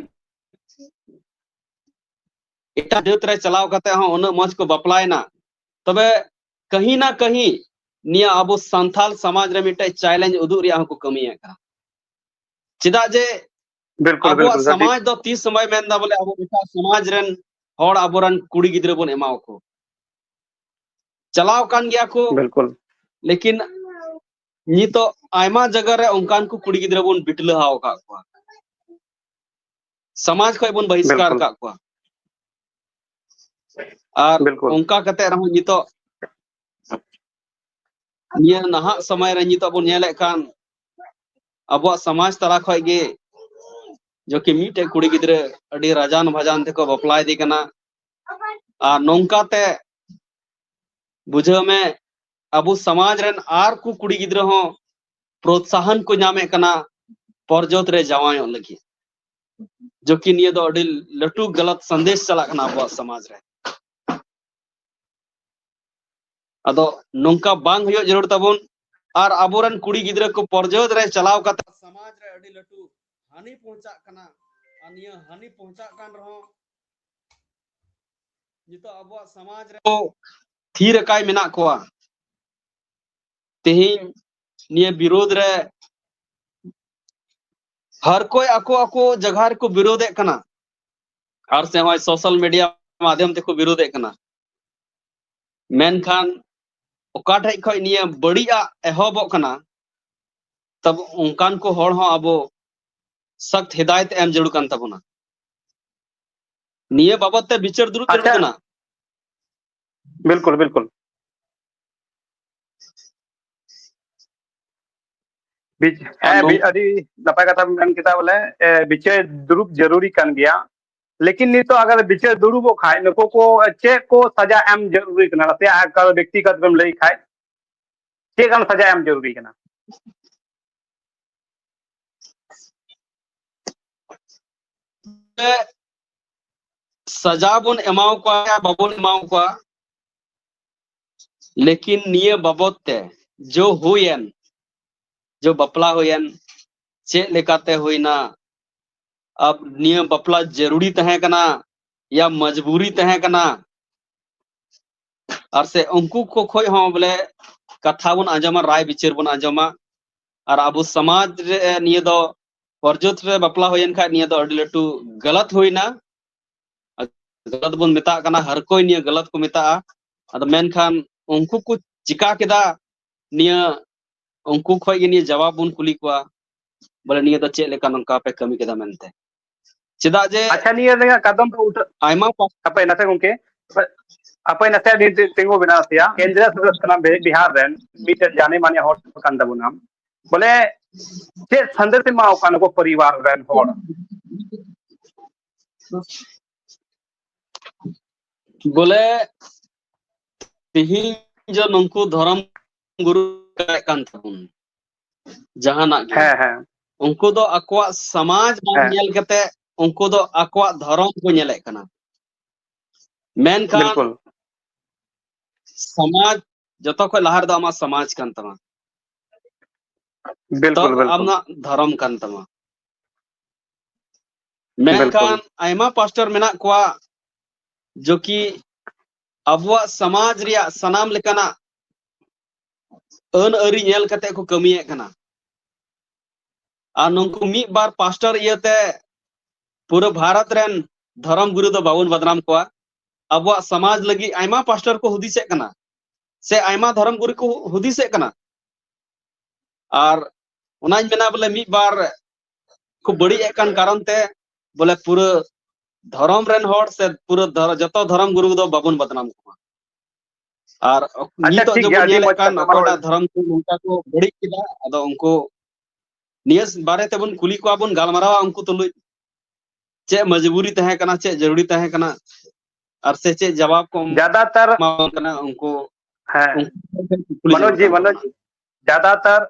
ᱮᱴᱟᱜ ᱡᱟᱹᱛ ᱨᱮ ᱪᱟᱞᱟᱣ ᱠᱟᱛᱮ ᱦᱚᱸ ᱩᱱᱟᱹᱜ ᱢᱚᱡᱽ ᱠᱚ ᱵᱟᱯᱞᱟᱭᱮᱱᱟ, ᱛᱚᱵᱮ ᱠᱟᱹᱦᱤ ᱱᱟ ᱠᱟᱹᱦᱤ ᱱᱤᱭᱟᱹ ᱟᱵᱚ ᱥᱟᱱᱛᱟᱞ ᱥᱚᱢᱟᱡᱽ ᱨᱮ ᱢᱤᱫᱴᱮᱡ challenge ᱩᱫᱩᱜ ᱨᱮᱭᱟᱜ ᱦᱚᱸᱠᱚ ᱠᱟᱹᱢᱤᱭᱮᱫ ᱠᱟᱱᱟ᱾ ᱪᱮᱫᱟᱜ ᱡᱮ ᱵᱤᱞᱠᱩᱞ, ᱟᱵᱚᱣᱟᱜ ᱵᱤᱞᱠᱩᱞ, ᱥᱟᱹᱴᱷᱤᱠ᱾ ᱥᱚᱢᱟᱡᱽ ᱫᱚ ᱛᱤᱥ ᱦᱚᱸ ᱵᱟᱭ ᱢᱮᱱᱫᱟ ᱵᱚᱞᱮ ᱟᱵᱚ ᱮᱴᱟᱜ ᱥᱚᱢᱟᱡᱽ ᱨᱮᱱ ᱦᱚᱲ ᱟᱵᱚᱨᱮᱱ ᱠᱩᱲᱤ ᱜᱤᱫᱽᱨᱟᱹ ᱵᱚᱱ ᱮᱢᱟᱣᱟᱠᱚ᱾ ᱪᱟᱞᱟᱣ ᱠᱟᱱ ᱜᱮᱭᱟ ᱠᱚ, ᱵᱤᱞᱠᱩᱞ᱾ ᱞᱮᱠᱤᱱ ᱱᱤᱛᱚᱜ ᱟᱭᱢᱟ ᱡᱟᱭᱜᱟ ᱨᱮ ᱚᱱᱠᱟᱱ ᱠᱚ ᱠᱩᱲᱤ ᱜᱤᱫᱽᱨᱟᱹ ᱵᱚᱱ ᱵᱤᱴᱞᱟᱹᱦᱟᱣ ᱟᱠᱟᱫ ᱠᱚᱣᱟ, ᱥᱚᱢᱟᱡᱽ ᱠᱷᱚᱱ ᱵᱚᱱ ᱵᱚᱦᱤᱥᱠᱟᱨ ᱵᱤᱞᱠᱩᱞ᱾ ᱟᱠᱟᱫ ᱠᱚᱣᱟ᱾ ᱟᱨ ᱵᱤᱞᱠᱩᱞ᱾ ᱚᱱᱠᱟ ᱠᱟᱛᱮ ᱨᱮᱦᱚᱸ ᱱᱤᱛᱚᱜ ᱱᱤᱭᱟᱹ ᱱᱟᱦᱟᱜ ᱥᱚᱢᱚᱭ ᱨᱮ ᱱᱤᱛᱚᱜ ᱵᱚᱱ ᱧᱮᱞᱮᱫ ᱠᱟᱱ ᱟᱵᱚᱣᱟᱜ ᱥᱚᱢᱟᱡᱽ ᱛᱟᱞᱟ ᱠᱷᱚᱱ ᱜᱮ ᱡᱚᱠᱤ ᱢᱤᱫᱴᱮᱡ ᱠᱩᱲᱤ ᱜᱤᱫᱽᱨᱟᱹ ᱟᱹᱰᱤ ᱨᱟᱡᱟᱱ ᱵᱷᱟᱡᱟᱱ ᱛᱮᱠᱚ ᱵᱟᱯᱞᱟ ᱤᱫᱤ ᱠᱟᱱᱟ᱾ ᱟᱨ ᱱᱚᱝᱠᱟ ᱛᱮ ᱵᱩᱡᱷᱟᱹᱣ ᱢᱮ, ᱟᱵᱚ ᱥᱚᱢᱟᱡᱽ ᱨᱮᱱ ᱟᱨ ᱠᱚ ᱠᱩᱲᱤ ᱜᱤᱫᱽᱨᱟᱹ ᱦᱚᱸ ᱯᱨᱚᱛᱥᱟᱦᱚᱱ ᱠᱚ ᱧᱟᱢᱮᱫ ᱠᱟᱱᱟ ᱯᱚᱨᱡᱚᱛ ᱨᱮ ᱡᱟᱶᱟᱭᱚᱜ ᱞᱟᱹᱜᱤᱫ, ᱡᱚᱠᱤ ᱱᱤᱭᱟᱹ ᱫᱚ ᱟᱹᱰᱤ ᱞᱟᱹᱴᱩ ᱜᱟᱞᱟᱛ ᱥᱟᱸᱫᱮᱥ ᱪᱟᱞᱟᱜ ᱠᱟᱱᱟ ᱟᱵᱚᱣᱟᱜ ᱥᱚᱢᱟᱡᱽ ᱨᱮ᱾ ᱟᱫᱚ ᱱᱚᱝᱠᱟ ᱵᱟᱝ ᱦᱩᱭᱩᱜ ᱡᱟᱹᱨᱩᱲ ᱛᱟᱵᱚᱱ᱾ ᱟᱨ ᱟᱵᱚᱨᱮᱱ ᱠᱩᱲᱤ ᱜᱤᱫᱽᱨᱟᱹ ᱠᱚ ᱯᱚᱨᱡᱚᱛ ᱨᱮ ᱪᱟᱞᱟᱣ ᱠᱟᱛᱮ ᱥᱚᱢᱟᱡᱽ ᱨᱮ ᱟᱹᱰᱤ ᱞᱟᱹᱴᱩ ᱦᱟᱹᱱᱤ ᱯᱚᱦᱪᱟᱜ ᱠᱟᱱᱟ᱾ ᱟᱨ ᱱᱤᱭᱟᱹ ᱦᱟᱹᱱᱤ ᱯᱚᱦᱪᱟᱜ ᱠᱟᱱ ᱨᱮᱦᱚᱸ ᱱᱤᱛᱚᱜ ᱟᱵᱚᱣᱟᱜ ᱥᱚᱢᱟᱡᱽ ᱨᱮ ᱛᱷᱤᱨ ᱟᱠᱟᱭ ᱢᱮᱱᱟᱜ ᱠᱚᱣᱟ᱾ ᱛᱮᱦᱮᱧ ᱱᱤᱭᱟᱹ ᱵᱤᱨᱳᱫᱷ ᱨᱮ ᱦᱟᱨ ᱠᱚᱭ ᱟᱠᱚ ᱟᱠᱚ ᱡᱟᱭᱜᱟ ᱨᱮᱠᱚ ᱵᱤᱨᱳᱫᱷᱮᱫ ᱠᱟᱱᱟ, ᱟᱨ ᱥᱮ ᱦᱚᱸᱜᱼᱚᱭ social media ᱢᱟᱫᱷᱭᱚᱢ ᱛᱮᱠᱚ ᱵᱤᱨᱳᱫᱷᱮᱫ ᱠᱟᱱᱟ᱾ ᱢᱮᱱᱠᱷᱟᱱ ᱚᱠᱟ ᱴᱷᱮᱡ ᱠᱷᱚᱡ ᱱᱤᱭᱟᱹ ᱵᱟᱹᱲᱤᱡ ᱟᱜ ᱮᱦᱚᱵᱚᱜ ᱠᱟᱱᱟ, ᱛᱟᱵ ᱚᱱᱠᱟᱱ ᱠᱚ ᱦᱚᱲ ᱦᱚᱸ ᱟᱵᱚ ᱥᱚᱠᱛ ᱦᱤᱫᱟᱭᱚᱛ ᱮᱢ ᱡᱟᱹᱨᱩᱲ ᱠᱟᱱ ᱛᱟᱵᱚᱱᱟ᱾ ᱱᱤᱭᱟᱹ ᱵᱟᱵᱚᱛ ᱛᱮ ᱵᱤᱪᱟᱹᱨ ᱫᱩᱲᱩᱵ ᱡᱟᱹᱨᱩᱲ ᱟᱪᱪᱷᱟ᱾ ᱠᱟᱱᱟ᱾ ᱵᱤᱞᱠᱩᱞ, ᱵᱤᱞᱠᱩᱞ᱾ ᱵᱤᱪ-, ᱟᱨ ᱦᱮᱸ, ᱵᱤ-, ᱱᱚᱝ- ᱟᱹᱰᱤ ᱱᱟᱯᱟᱭ ᱠᱟᱛᱷᱟ ᱵᱮᱱ ᱢᱮᱱ ᱠᱮᱫᱟ, ᱵᱚᱞᱮ, ᱮ, ᱵᱤᱪᱟᱹᱨ ᱫᱩᱲᱩᱵ ᱡᱟᱹᱨᱩᱨᱤ ᱠᱟᱱ ᱜᱮᱭᱟ᱾ ᱞᱮᱠᱤᱱ ᱱᱤᱛᱚᱜ ᱟᱜᱟᱨ ᱵᱤᱪᱟᱹᱨ ᱫᱩᱲᱩᱵᱚᱜ ᱠᱷᱟᱡ, ᱱᱩᱠᱩ ᱠᱚ ᱪᱮᱫ ᱠᱚ ᱥᱟᱡᱟ ᱮᱢ ᱡᱟᱹᱨᱩᱨᱤ ᱠᱟᱱᱟ? ᱱᱟᱥᱮᱭᱟᱜ ᱮᱠᱟᱞ ᱵᱮᱠᱛᱤᱜᱚᱛ ᱵᱮᱱ ᱞᱟᱹᱭ ᱠᱷᱟᱡ, ᱪᱮᱫ ᱞᱮᱠᱟᱱ ᱥᱟᱡᱟ ᱮᱢ ᱡᱟᱹᱨᱩᱨᱤ ᱠᱟᱱᱟ? ᱥᱟᱡᱟ ᱵᱚᱱ ᱮᱢᱟᱣ ᱠᱚᱣᱟ ᱭᱟ ᱵᱟᱵᱚᱱ ᱮᱢᱟᱣ ᱠᱚᱣᱟ, ᱞᱮᱠᱤᱱ ᱱᱤᱭᱟᱹ ᱵᱟᱵᱚᱛ ᱛᱮ ᱡᱚ ᱦᱩᱭᱮᱱ, ᱡᱚ ᱵᱟᱯᱞᱟ ᱦᱩᱭᱮᱱ, ᱪᱮᱫ ᱞᱮᱠᱟᱛᱮ ᱦᱩᱭᱱᱟ, ᱟᱵ-, ᱱᱤᱭᱟᱹ ᱵᱟᱯᱞᱟ ᱡᱟᱹᱨᱩᱲᱤ ᱛᱟᱦᱮᱸ ᱠᱟᱱᱟ ᱭᱟ ᱢᱚᱡᱽᱵᱩᱨᱤ ᱛᱟᱦᱮᱸ ᱠᱟᱱᱟ, ᱟᱨ ᱥᱮ ᱩᱱᱠᱩ ᱠᱚ ᱠᱷᱚᱡ ᱦᱚᱸ ᱵᱚᱞᱮ ᱠᱟᱛᱷᱟ ᱵᱚᱱ ᱟᱸᱡᱚᱢᱟ, ᱨᱟᱭ ᱵᱤᱪᱟᱹᱨ ᱵᱚᱱ ᱟᱸᱡᱚᱢᱟ᱾ ᱟᱨ ᱟᱵᱚ ᱥᱚᱢᱟᱡᱽ ᱨᱮ ᱱᱤᱭᱟᱹ ᱫᱚ ᱚᱨᱡᱚᱛ ᱨᱮ ᱵᱟᱯᱞᱟ ᱦᱩᱭᱮᱱ ᱠᱷᱟᱡ ᱱᱤᱭᱟᱹ ᱫᱚ ᱟᱹᱰᱤ ᱞᱟᱹᱴᱩ ᱜᱟᱞᱟᱛ ᱦᱩᱭᱱᱟ᱾ ᱜᱟᱞᱟᱛ ᱵᱚᱱ ᱢᱮᱛᱟᱜ ᱠᱟᱱᱟ, ᱦᱟᱨ ᱠᱚᱭ ᱱᱤᱭᱟᱹ ᱜᱟᱞᱟᱛ ᱠᱚ ᱢᱮᱛᱟᱜᱼᱟ᱾ ᱟᱫᱚ ᱢᱮᱱᱠᱷᱟᱱ ᱩᱱᱠᱩ ᱠᱚ ᱪᱤᱠᱟ ᱠᱮᱫᱟ, ᱱᱤᱭᱟᱹ ᱩᱱᱠᱩ ᱠᱷᱚᱡ ᱜᱮ ᱱᱤᱭᱟᱹ ᱡᱟᱣᱟᱵ ᱵᱚᱱ ᱠᱩᱞᱤ ᱠᱚᱣᱟ, ᱵᱚᱞᱮ ᱱᱤᱭᱟᱹ ᱫᱚ ᱪᱮᱫ ᱞᱮᱠᱟ ᱱᱚᱝᱠᱟ ᱯᱮ ᱠᱟᱹᱢᱤ ᱠᱮᱫᱟ ᱢᱮᱱᱛᱮ᱾ ᱪᱮᱫᱟᱜ ᱡᱮ ᱟᱪᱪᱷᱟ, ᱱᱤᱭᱟᱹ ᱨᱮᱭᱟᱜ ᱠᱟᱫᱚᱢ ᱫᱚ ᱩᱴᱷᱟᱹ-, ᱟᱭᱢᱟ ᱯᱟᱥ- ᱦᱟᱯᱮ ᱱᱟᱥᱮ ᱜᱚᱝᱠᱮ, ᱦᱟᱯᱮ ᱱᱟᱥᱮ ᱟᱹᱞᱤᱧ ᱛᱤ-, ᱛᱤᱸᱜᱩ ᱵᱮᱱᱟ ᱱᱟᱥᱮᱭᱟᱜ᱾ ᱠᱮᱱᱫᱨᱚ ᱥᱚᱫᱚᱥᱥᱚ ᱠᱟᱱᱟ ᱵᱤ-, ᱵᱤᱦᱟᱨ ᱨᱮᱱ ᱢᱤᱫᱴᱮᱱ ᱡᱟᱱᱮ ᱢᱟᱱᱮ ᱦᱚᱲ ᱠᱟᱱ ᱛᱟᱵᱚᱱᱟ᱾ ᱵᱚᱞᱮ ᱪᱮᱫ ᱥᱟᱸᱫᱮᱥ ᱮᱢᱟ ᱠᱚᱣᱟ ᱱᱩᱠᱩ ᱯᱚᱨᱤᱵᱟᱨ ᱨᱮᱱ ᱦᱚᱲ? ᱵᱚᱞᱮ ᱛᱤᱦᱤᱧ ᱡᱮ ᱱᱩᱠᱩ ᱫᱷᱚᱨᱚᱢ ᱜᱩᱨᱩ ᱠᱟᱱ ᱛᱟᱵᱚᱱ ᱡᱟᱦᱟᱱᱟᱜ ᱜᱮ, ᱦᱮᱸ, ᱦᱮᱸ᱾ ᱩᱱᱠᱩ ᱫᱚ ᱟᱠᱚᱣᱟᱜ ᱥᱚᱢᱟᱡᱽ ᱵᱟᱝ ᱦᱮᱸ᱾ ᱧᱮᱞ ᱠᱟᱛᱮ ᱩᱱᱠᱩ ᱫᱚ ᱟᱠᱚᱣᱟᱜ ᱫᱷᱚᱨᱚᱢ ᱠᱚ ᱧᱮᱞᱮᱫ ᱠᱟᱱᱟ᱾ ᱢᱮᱱᱠᱷᱟᱱ ᱵᱤᱞᱠᱩᱞ᱾ ᱥᱚᱢᱟᱡᱽ ᱡᱚᱛᱚ ᱠᱷᱚᱱ ᱞᱟᱦᱟ ᱨᱮᱫᱚ ᱟᱢᱟᱜ ᱥᱚᱢᱟᱡᱽ ᱠᱟᱱ ᱛᱟᱢᱟ, ᱵᱤᱞᱠᱩᱞ, ᱛᱚᱵ ᱵᱤᱞᱠᱩᱞ᱾ ᱟᱢᱟᱜ ᱫᱷᱚᱨᱚᱢ ᱠᱟᱱ ᱛᱟᱢᱟ᱾ ᱵᱤᱞᱠᱩᱞ᱾ ᱢᱮᱱᱠᱷᱟᱱ ᱟᱭᱢᱟ ᱯᱟᱥᱴᱚᱨ ᱢᱮᱱᱟᱜ ᱠᱚᱣᱟ ᱡᱚ ᱠᱤ ᱟᱵᱚᱣᱟᱜ ᱥᱚᱢᱟᱡᱽ ᱨᱮᱭᱟᱜ ᱥᱟᱱᱟᱢ ᱞᱮᱠᱟᱱᱟᱜ ᱟᱹᱱ ᱟᱹᱨᱤ ᱧᱮᱞ ᱠᱟᱛᱮ ᱠᱚ ᱠᱟᱹᱢᱤᱭᱮᱫ ᱠᱟᱱᱟ᱾ ᱟᱨ ᱱᱩᱠᱩ ᱢᱤᱫ ᱵᱟᱨ ᱯᱟᱥᱴᱚᱨ ᱤᱭᱟᱹᱛᱮ ᱯᱩᱨᱟᱹ ᱵᱷᱟᱨᱚᱛ ᱨᱮᱱ ᱫᱷᱚᱨᱚᱢ ᱜᱩᱨᱩ ᱫᱚ ᱵᱟᱵᱚᱱ ᱵᱟᱫᱱᱟᱢ ᱠᱚᱣᱟ᱾ ᱟᱵᱚᱣᱟᱜ ᱥᱚᱢᱟᱡᱽ ᱞᱟᱹᱜᱤᱫ ᱟᱭᱢᱟ ᱯᱟᱥᱴᱚᱨ ᱠᱚ ᱦᱩᱫᱤᱥᱮᱫ ᱠᱟᱱᱟ, ᱥᱮ ᱟᱭᱢᱟ ᱫᱷᱚᱨᱚᱢ ᱜᱩᱨᱩ ᱠᱚ ᱦᱩᱫᱤᱥᱮᱫ ᱠᱟᱱᱟ᱾ ᱟᱨ ᱚᱱᱟᱧ ᱢᱮᱱᱟ ᱵᱚᱞᱮ ᱢᱤᱫ ᱵᱟᱨ ᱠᱚ ᱵᱟᱹᱲᱤᱡ ᱮᱫ ᱠᱟᱱ ᱠᱟᱨᱚᱱ ᱛᱮ ᱵᱚᱞᱮ ᱯᱩᱨᱟᱹ ᱫᱷᱚᱨᱚᱢ ᱨᱮᱱ ᱦᱚᱲ ᱥᱮ ᱯᱩᱨᱟᱹ ᱫᱷᱚᱨ-, ᱡᱚᱛᱚ ᱫᱷᱚᱨᱚᱢ ᱜᱩᱨᱩ ᱫᱚ ᱵᱟᱵᱚᱱ ᱵᱟᱫᱱᱟᱢ ᱠᱚᱣᱟ᱾ ᱟᱨ ᱟᱪᱪᱷᱟ, ᱱᱤᱛᱚᱜ ᱴᱷᱤᱠ ᱜᱮᱭᱟ, ᱡᱮᱵᱚᱱ ᱟᱹᱰᱤ ᱧᱮᱞᱮᱫ ᱢᱚᱡᱽ ᱠᱟᱱ ᱠᱟᱛᱷᱟ ᱚᱠᱚᱭᱴᱟᱜ ᱵᱟᱨᱚ- ᱫᱷᱚᱨᱚᱢ ᱠᱚ ᱱᱚᱝᱠᱟ ᱠᱚ ᱵᱟᱹᱲᱤᱡ ᱠᱮᱫᱟ, ᱟᱫᱚ ᱩᱱᱠᱩ ᱱᱤᱭᱟᱹ ᱵᱟᱨᱮ ᱛᱮᱵᱚᱱ ᱠᱩᱞᱤ ᱠᱚᱣᱟ, ᱵᱚᱱ ᱜᱟᱞᱢᱟᱨᱟᱣᱟ ᱩᱱᱠᱩ ᱛᱩᱞᱩᱡ, ᱪᱮᱫ ᱢᱚᱡᱽᱵᱩᱨᱤ ᱛᱟᱦᱮᱸ ᱠᱟᱱᱟ, ᱪᱮᱫ ᱡᱟᱹᱨᱩᱲᱤ ᱛᱟᱦᱮᱸ ᱠᱟᱱᱟ, ᱟᱨ ᱥᱮ ᱪᱮᱫ ᱡᱟᱣᱟᱵ ᱠᱚ ᱡᱟᱫᱟᱛᱟᱨ ᱮᱢᱟ ᱵᱚᱱ ᱠᱟᱱᱟ ᱩᱱᱠᱩ, ᱦᱮᱸ᱾ ᱩᱱᱠᱩ ᱴᱷᱮᱱ ᱠᱩᱞᱤ ᱢᱚᱱᱳᱡᱽ ᱡᱚᱝ ᱡᱤ, ᱠᱟᱱ ᱢᱚᱱᱳᱡᱽ ᱛᱟᱵᱚᱱᱟ᱾ ᱡᱟᱫᱟᱛᱟᱨ,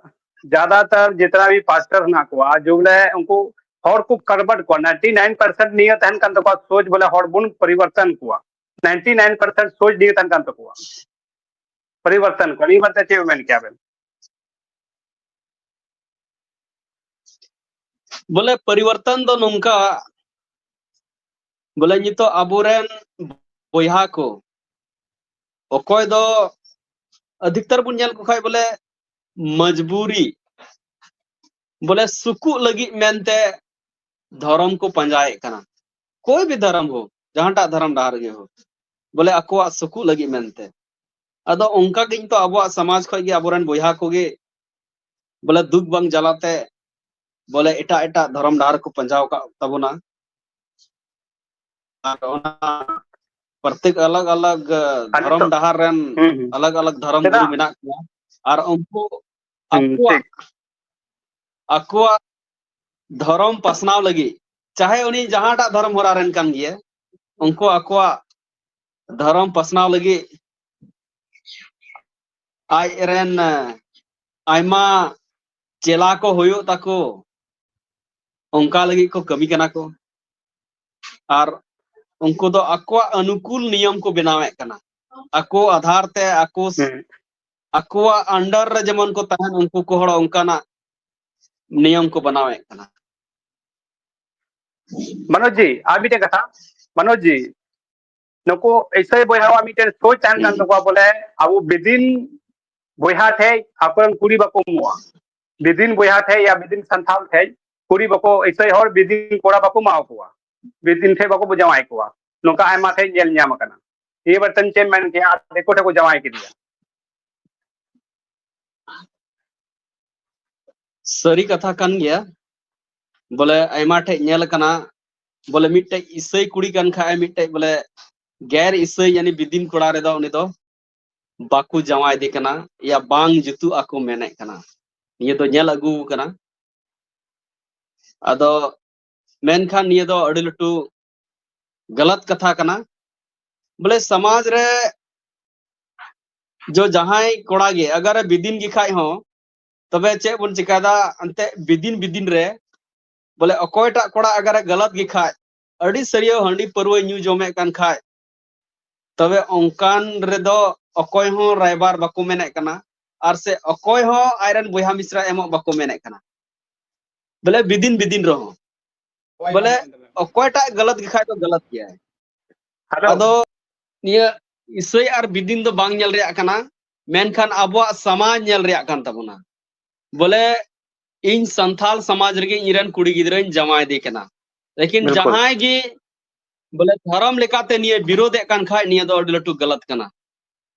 ᱡᱟᱫᱟᱛᱟᱨ ᱡᱤᱛᱱᱟ ᱵᱷᱤ ᱯᱟᱥᱴᱚᱨ ᱦᱮᱱᱟᱜ ᱠᱚᱣᱟ, ᱡᱚ ᱵᱚᱞᱮ ᱩᱱᱠᱩ ᱦᱚᱲ ᱠᱚ convert ᱠᱚᱣᱟ, ninety nine percent ᱱᱤᱭᱟᱹ ᱛᱟᱦᱮᱱ ᱠᱟᱱ ᱛᱟᱠᱚᱣᱟ ᱥᱳᱪ, ᱵᱚᱞᱮ ᱦᱚᱲ ᱵᱚᱱ ᱯᱚᱨᱤᱵᱚᱨᱛᱚᱱ ᱠᱚᱣᱟ, ninety nine percent ᱥᱳᱪ ᱱᱤᱭᱟᱹ ᱛᱟᱦᱮᱱ ᱠᱟᱱ ᱛᱟᱠᱚᱣᱟ, ᱯᱚᱨᱤᱵᱚᱨᱛᱚᱱ ᱠᱚᱣᱟ᱾ ᱱᱤᱭᱟᱹ ᱵᱟᱨᱮ ᱛᱮ ᱪᱮᱫ ᱵᱮᱱ ᱢᱮᱱ ᱠᱮᱭᱟ ᱵᱮᱱ? ᱵᱚᱞᱮ ᱯᱚᱨᱤᱵᱚᱨᱛᱚᱱ ᱫᱚ ᱱᱚᱝᱠᱟ, ᱵᱚᱞᱮ ᱱᱤᱛᱚᱜ ᱟᱵᱚᱨᱮᱱ ᱵᱚᱭᱦᱟ ᱠᱚ, ᱚᱠᱚᱭ ᱫᱚ ᱟᱫᱷᱤᱠᱛᱟᱨ ᱵᱚᱱ ᱧᱮᱞ ᱠᱚ ᱠᱷᱟᱡ ᱵᱚᱞᱮ ᱢᱚᱡᱽᱵᱩᱨᱤ, ᱵᱚᱞᱮ ᱥᱩᱠᱩᱜ ᱞᱟᱹᱜᱤᱫ ᱢᱮᱱᱛᱮ ᱫᱷᱚᱨᱚᱢ ᱠᱚ ᱯᱟᱸᱡᱟᱭᱮᱫ ᱠᱟᱱᱟ᱾ ᱠᱳᱭ ᱵᱷᱤ ᱫᱷᱚᱨᱚᱢ ᱦᱳ, ᱡᱟᱦᱟᱸᱴᱟᱜ ᱫᱷᱚᱨᱚᱢ ᱰᱟᱦᱟᱨ ᱜᱮ ᱦᱳ, ᱵᱚᱞᱮ ᱟᱠᱚᱣᱟᱜ ᱥᱩᱠᱩᱜ ᱞᱟᱹᱜᱤᱫ ᱢᱮᱱᱛᱮ᱾ ᱟᱫᱚ ᱚᱱᱠᱟ ᱜᱮ ᱱᱤᱛᱚᱜ ᱟᱵᱚᱣᱟᱜ ᱥᱚᱢᱟᱡᱽ ᱠᱷᱚᱡ ᱜᱮ ᱟᱵᱚᱨᱮᱱ ᱵᱚᱭᱦᱟ ᱠᱚᱜᱮ ᱵᱚᱞᱮ ᱫᱩᱠ ᱵᱟᱝ ᱡᱟᱞᱟᱛᱮ ᱵᱚᱞᱮ ᱮᱴᱟᱜ ᱮᱴᱟᱜ ᱫᱷᱚᱨᱚᱢ ᱰᱟᱦᱟᱨ ᱠᱚ ᱯᱟᱸᱡᱟᱣ ᱟᱠᱟᱫ ᱛᱟᱵᱚᱱᱟ᱾ ᱟᱨ ᱚᱱᱟ ᱯᱨᱚᱛᱮᱠ ᱟᱞᱟᱜᱽ ᱟᱞᱟᱜᱽ, ᱟᱨ ᱫᱷᱚᱨᱚᱢ ᱱᱤᱛᱚᱜ ᱰᱟᱦᱟᱨ ᱨᱮᱱ ᱦᱩᱸ, ᱦᱩᱸ᱾ ᱟᱞᱟᱜᱽ ᱟᱞᱟᱜᱽ ᱫᱷᱚᱨᱚᱢ ᱜᱩᱨᱩ ᱪᱮᱫᱟᱜ? ᱢᱮᱱᱟᱜ ᱠᱚᱣᱟ᱾ ᱟᱨ ᱩᱱᱠᱩ ᱦᱩᱸ, ᱟᱠᱚᱣᱟᱜ, ᱴᱷᱤᱠ᱾ ᱟᱠᱚᱣᱟᱜ ᱫᱷᱚᱨᱚᱢ ᱯᱟᱥᱱᱟᱣ ᱞᱟᱹᱜᱤᱫ, ᱪᱟᱦᱮ ᱩᱱᱤ ᱡᱟᱦᱟᱸᱴᱟᱜ ᱫᱷᱚᱨᱚᱢ ᱦᱚᱨᱟ ᱨᱮᱱ ᱠᱟᱱ ᱜᱮᱭᱟ, ᱩᱱᱠᱩ ᱟᱠᱚᱣᱟᱜ ᱫᱷᱚᱨᱚᱢ ᱯᱟᱥᱱᱟᱣ ᱞᱟᱹᱜᱤᱫ ᱟᱡ ᱨᱮᱱ, ᱮ, ᱟᱭᱢᱟ ᱪᱮᱞᱟ ᱠᱚ ᱦᱩᱭᱩᱜ ᱛᱟᱠᱚ, ᱚᱱᱠᱟ ᱞᱟᱹᱜᱤᱫ ᱠᱚ ᱠᱟᱹᱢᱤ ᱠᱟᱱᱟ ᱠᱚ᱾ ᱟᱨ ᱩᱱᱠᱩ ᱫᱚ ᱟᱠᱚᱣᱟᱜ ᱚᱱᱩᱠᱩᱞ ᱱᱤᱭᱚᱢ ᱠᱚ ᱵᱮᱱᱟᱣᱮᱫ ᱠᱟᱱᱟ, ᱟᱠᱚ ᱟᱫᱷᱟᱨ ᱛᱮ, ᱟᱠᱚ, ᱦᱩᱸ᱾ ᱟᱠᱚᱣᱟᱜ under ᱨᱮ ᱡᱮᱢᱚᱱ ᱠᱚ ᱛᱟᱦᱮᱱ, ᱩᱱᱠᱩ ᱠᱚ ᱦᱚᱲ ᱚᱱᱠᱟᱱᱟᱜ ᱱᱤᱭᱚᱢ ᱠᱚ ᱵᱮᱱᱟᱣᱮᱫ ᱠᱟᱱᱟ᱾ ᱢᱚᱱᱳᱡᱽ ᱡᱤ, ᱟᱨ ᱢᱤᱫᱴᱮᱱ ᱠᱟᱛᱷᱟ, ᱢᱚᱱᱳᱡᱽ ᱡᱤ, ᱱᱩᱠᱩ ᱤᱥᱟᱹᱭ ᱵᱚᱭᱦᱟᱣᱟᱜ ᱢᱤᱫᱴᱮᱱ ᱥᱳᱪ ᱛᱟᱦᱮᱱ ᱠᱟᱱ ᱛᱟᱠᱚᱣᱟ, ᱵᱚᱞᱮ ᱟᱵᱚ ᱵᱤᱫᱤᱱ ᱵᱚᱭᱦᱟ ᱴᱷᱮᱡ ᱟᱠᱚᱨᱮᱱ ᱠᱩᱲᱤ ᱵᱟᱠᱚ ᱮᱢᱚᱜᱼᱟ, ᱵᱤᱫᱤᱱ ᱵᱚᱭᱦᱟ ᱴᱷᱮᱡ ᱭᱟ ᱵᱤᱫᱤᱱ ᱥᱟᱱᱛᱟᱲ ᱴᱷᱮᱡ ᱠᱩᱲᱤ ᱵᱟᱠᱚ, ᱤᱥᱟᱹᱭ ᱦᱚᱲ ᱵᱤᱫᱤᱱ ᱠᱚᱲᱟ ᱵᱟᱠᱚ ᱮᱢᱟ ᱠᱚᱣᱟ, ᱵᱤᱫᱤᱱ ᱴᱷᱮᱡ ᱵᱟᱠᱚ ᱡᱟᱶᱟᱭ ᱠᱚᱣᱟ᱾ ᱱᱚᱝᱠᱟ ᱟᱭᱢᱟ ᱴᱷᱮᱡ ᱧᱮᱞ ᱧᱟᱢ ᱟᱠᱟᱱᱟ᱾ ᱱᱤᱭᱟᱹ ᱵᱟᱨᱮᱛᱮᱢ ᱪᱮᱫ ᱮᱢ ᱢᱮᱱ ᱠᱮᱭᱟ? ᱟᱨ ᱫᱤᱠᱩ ᱴᱷᱮᱡ ᱠᱚ ᱡᱟᱶᱟᱭ ᱠᱮᱫᱮᱭᱟ᱾ ᱥᱟᱹᱨᱤ ᱠᱟᱛᱷᱟ ᱠᱟᱱ ᱜᱮᱭᱟ, ᱵᱚᱞᱮ ᱟᱭᱢᱟ ᱴᱷᱮᱡ ᱧᱮᱞ ᱟᱠᱟᱱᱟ, ᱵᱚᱞᱮ ᱢᱤᱫᱴᱮᱡ ᱤᱥᱟᱹᱭ ᱠᱩᱲᱤ ᱠᱟᱱ ᱠᱷᱟᱡ, ᱢᱤᱫᱴᱮᱡ ᱵᱚᱞᱮ ᱜᱮᱨ ᱤᱥᱟᱹᱭ ᱭᱟᱱᱤ ᱵᱤᱫᱤᱱ ᱠᱚᱲᱟ ᱨᱮᱫᱚ ᱩᱱᱤ ᱫᱚ ᱵᱟᱠᱚ ᱡᱟᱶᱟᱭ ᱫᱮ ᱠᱟᱱᱟ, ᱭᱟ ᱵᱟᱝ ᱡᱩᱛᱩᱜ ᱟᱠᱚ ᱢᱮᱱᱮᱫ ᱠᱟᱱᱟ᱾ ᱱᱤᱭᱟᱹ ᱫᱚ ᱧᱮᱞ ᱟᱹᱜᱩ ᱟᱠᱟᱱᱟ᱾ ᱟᱫᱚ ᱢᱮᱱᱠᱷᱟᱱ ᱱᱤᱭᱟᱹ ᱫᱚ ᱟᱹᱰᱤ ᱞᱟᱹᱴᱩ ᱜᱟᱞᱟᱛ ᱠᱟᱛᱷᱟ ᱠᱟᱱᱟ᱾ ᱵᱚᱞᱮ ᱥᱚᱢᱟᱡᱽ ᱨᱮ ᱡᱚ ᱡᱟᱦᱟᱸᱭ ᱠᱚᱲᱟ ᱜᱮ ᱟᱜᱟᱨ ᱮ ᱵᱤᱫᱤᱱ ᱜᱮ ᱠᱷᱟᱡ ᱦᱚᱸ, ᱛᱚᱵᱮ ᱪᱮᱫ ᱵᱚᱱ ᱪᱤᱠᱟᱭᱫᱟ? ᱮᱱᱛᱮ ᱵᱤᱫᱤᱱ ᱵᱤᱫᱤᱱ ᱨᱮ ᱵᱚᱞᱮ ᱚᱠᱚᱭᱴᱟᱜ ᱠᱚᱲᱟ ᱟᱜᱟᱨ ᱮ ᱜᱟᱞᱟᱛ ᱜᱮ ᱠᱷᱟᱡ, ᱟᱹᱰᱤ ᱥᱟᱹᱨᱤᱭᱟᱹ ᱦᱟᱺᱰᱤ ᱯᱟᱹᱨᱣᱟᱹᱭ ᱧᱩ ᱡᱚᱢᱮᱫ ᱠᱟᱱ ᱠᱷᱟᱡ, ᱛᱚᱵᱮ ᱚᱱᱠᱟᱱ ᱨᱮᱫᱚ ᱚᱠᱚᱭ ᱦᱚᱸ ᱨᱟᱭᱵᱟᱨ ᱵᱟᱠᱚ ᱢᱮᱱᱮᱫ ᱠᱟᱱᱟ, ᱟᱨ ᱥᱮ ᱚᱠᱚᱭ ᱦᱚᱸ ᱟᱡᱨᱮᱱ ᱵᱚᱭᱦᱟ ᱢᱤᱥᱨᱟ ᱮᱢᱚᱜ ᱵᱟᱠᱚ ᱢᱮᱱᱮᱫ ᱠᱟᱱᱟ᱾ ᱵᱚᱞᱮ ᱵᱤᱫᱤᱱ ᱵᱤᱫᱤᱱ ᱨᱮᱦᱚᱸ ᱵᱚᱞᱮ ᱚᱠᱚᱭᱴᱟᱜ ᱜᱟᱞᱟᱛ ᱜᱮ ᱠᱷᱟᱡ ᱫᱚ ᱜᱟᱞᱟᱛ ᱜᱮᱭᱟᱭ᱾ ᱟᱫᱚ ᱟᱫᱚ ᱱᱤᱭᱟᱹ ᱤᱥᱟᱹᱭ ᱟᱨ ᱵᱤᱫᱤᱱ ᱫᱚ ᱵᱟᱝ ᱧᱮᱞ ᱨᱮᱭᱟᱜ ᱠᱟᱱᱟ᱾ ᱢᱮᱱᱠᱷᱟᱱ ᱟᱵᱚᱣᱟᱜ ᱥᱚᱢᱟᱡᱽ ᱧᱮᱞ ᱨᱮᱭᱟᱜ ᱠᱟᱱ ᱛᱟᱵᱚᱱᱟ᱾ ᱵᱚᱞᱮ ᱤᱧ ᱥᱟᱱᱛᱟᱞ ᱥᱚᱢᱟᱡᱽ ᱨᱮᱜᱮ ᱤᱧ ᱨᱮᱱ ᱠᱩᱲᱤ ᱜᱤᱫᱽᱨᱟᱹᱧ ᱡᱟᱶᱟᱭ ᱫᱮ ᱠᱟᱱᱟ, ᱞᱮᱠᱤᱱ ᱵᱤᱞᱠᱩᱞ᱾ ᱡᱟᱦᱟᱸᱭ ᱜᱮ ᱵᱚᱞᱮ ᱫᱷᱚᱨᱚᱢ ᱞᱮᱠᱟᱛᱮ ᱱᱤᱭᱟᱹ ᱵᱤᱨᱳᱫᱮᱫ ᱠᱟᱱ ᱠᱷᱟᱡ, ᱱᱤᱭᱟᱹ ᱫᱚ ᱟᱹᱰᱤ ᱞᱟᱹᱴᱩ ᱜᱟᱞᱟᱛ ᱠᱟᱱᱟ᱾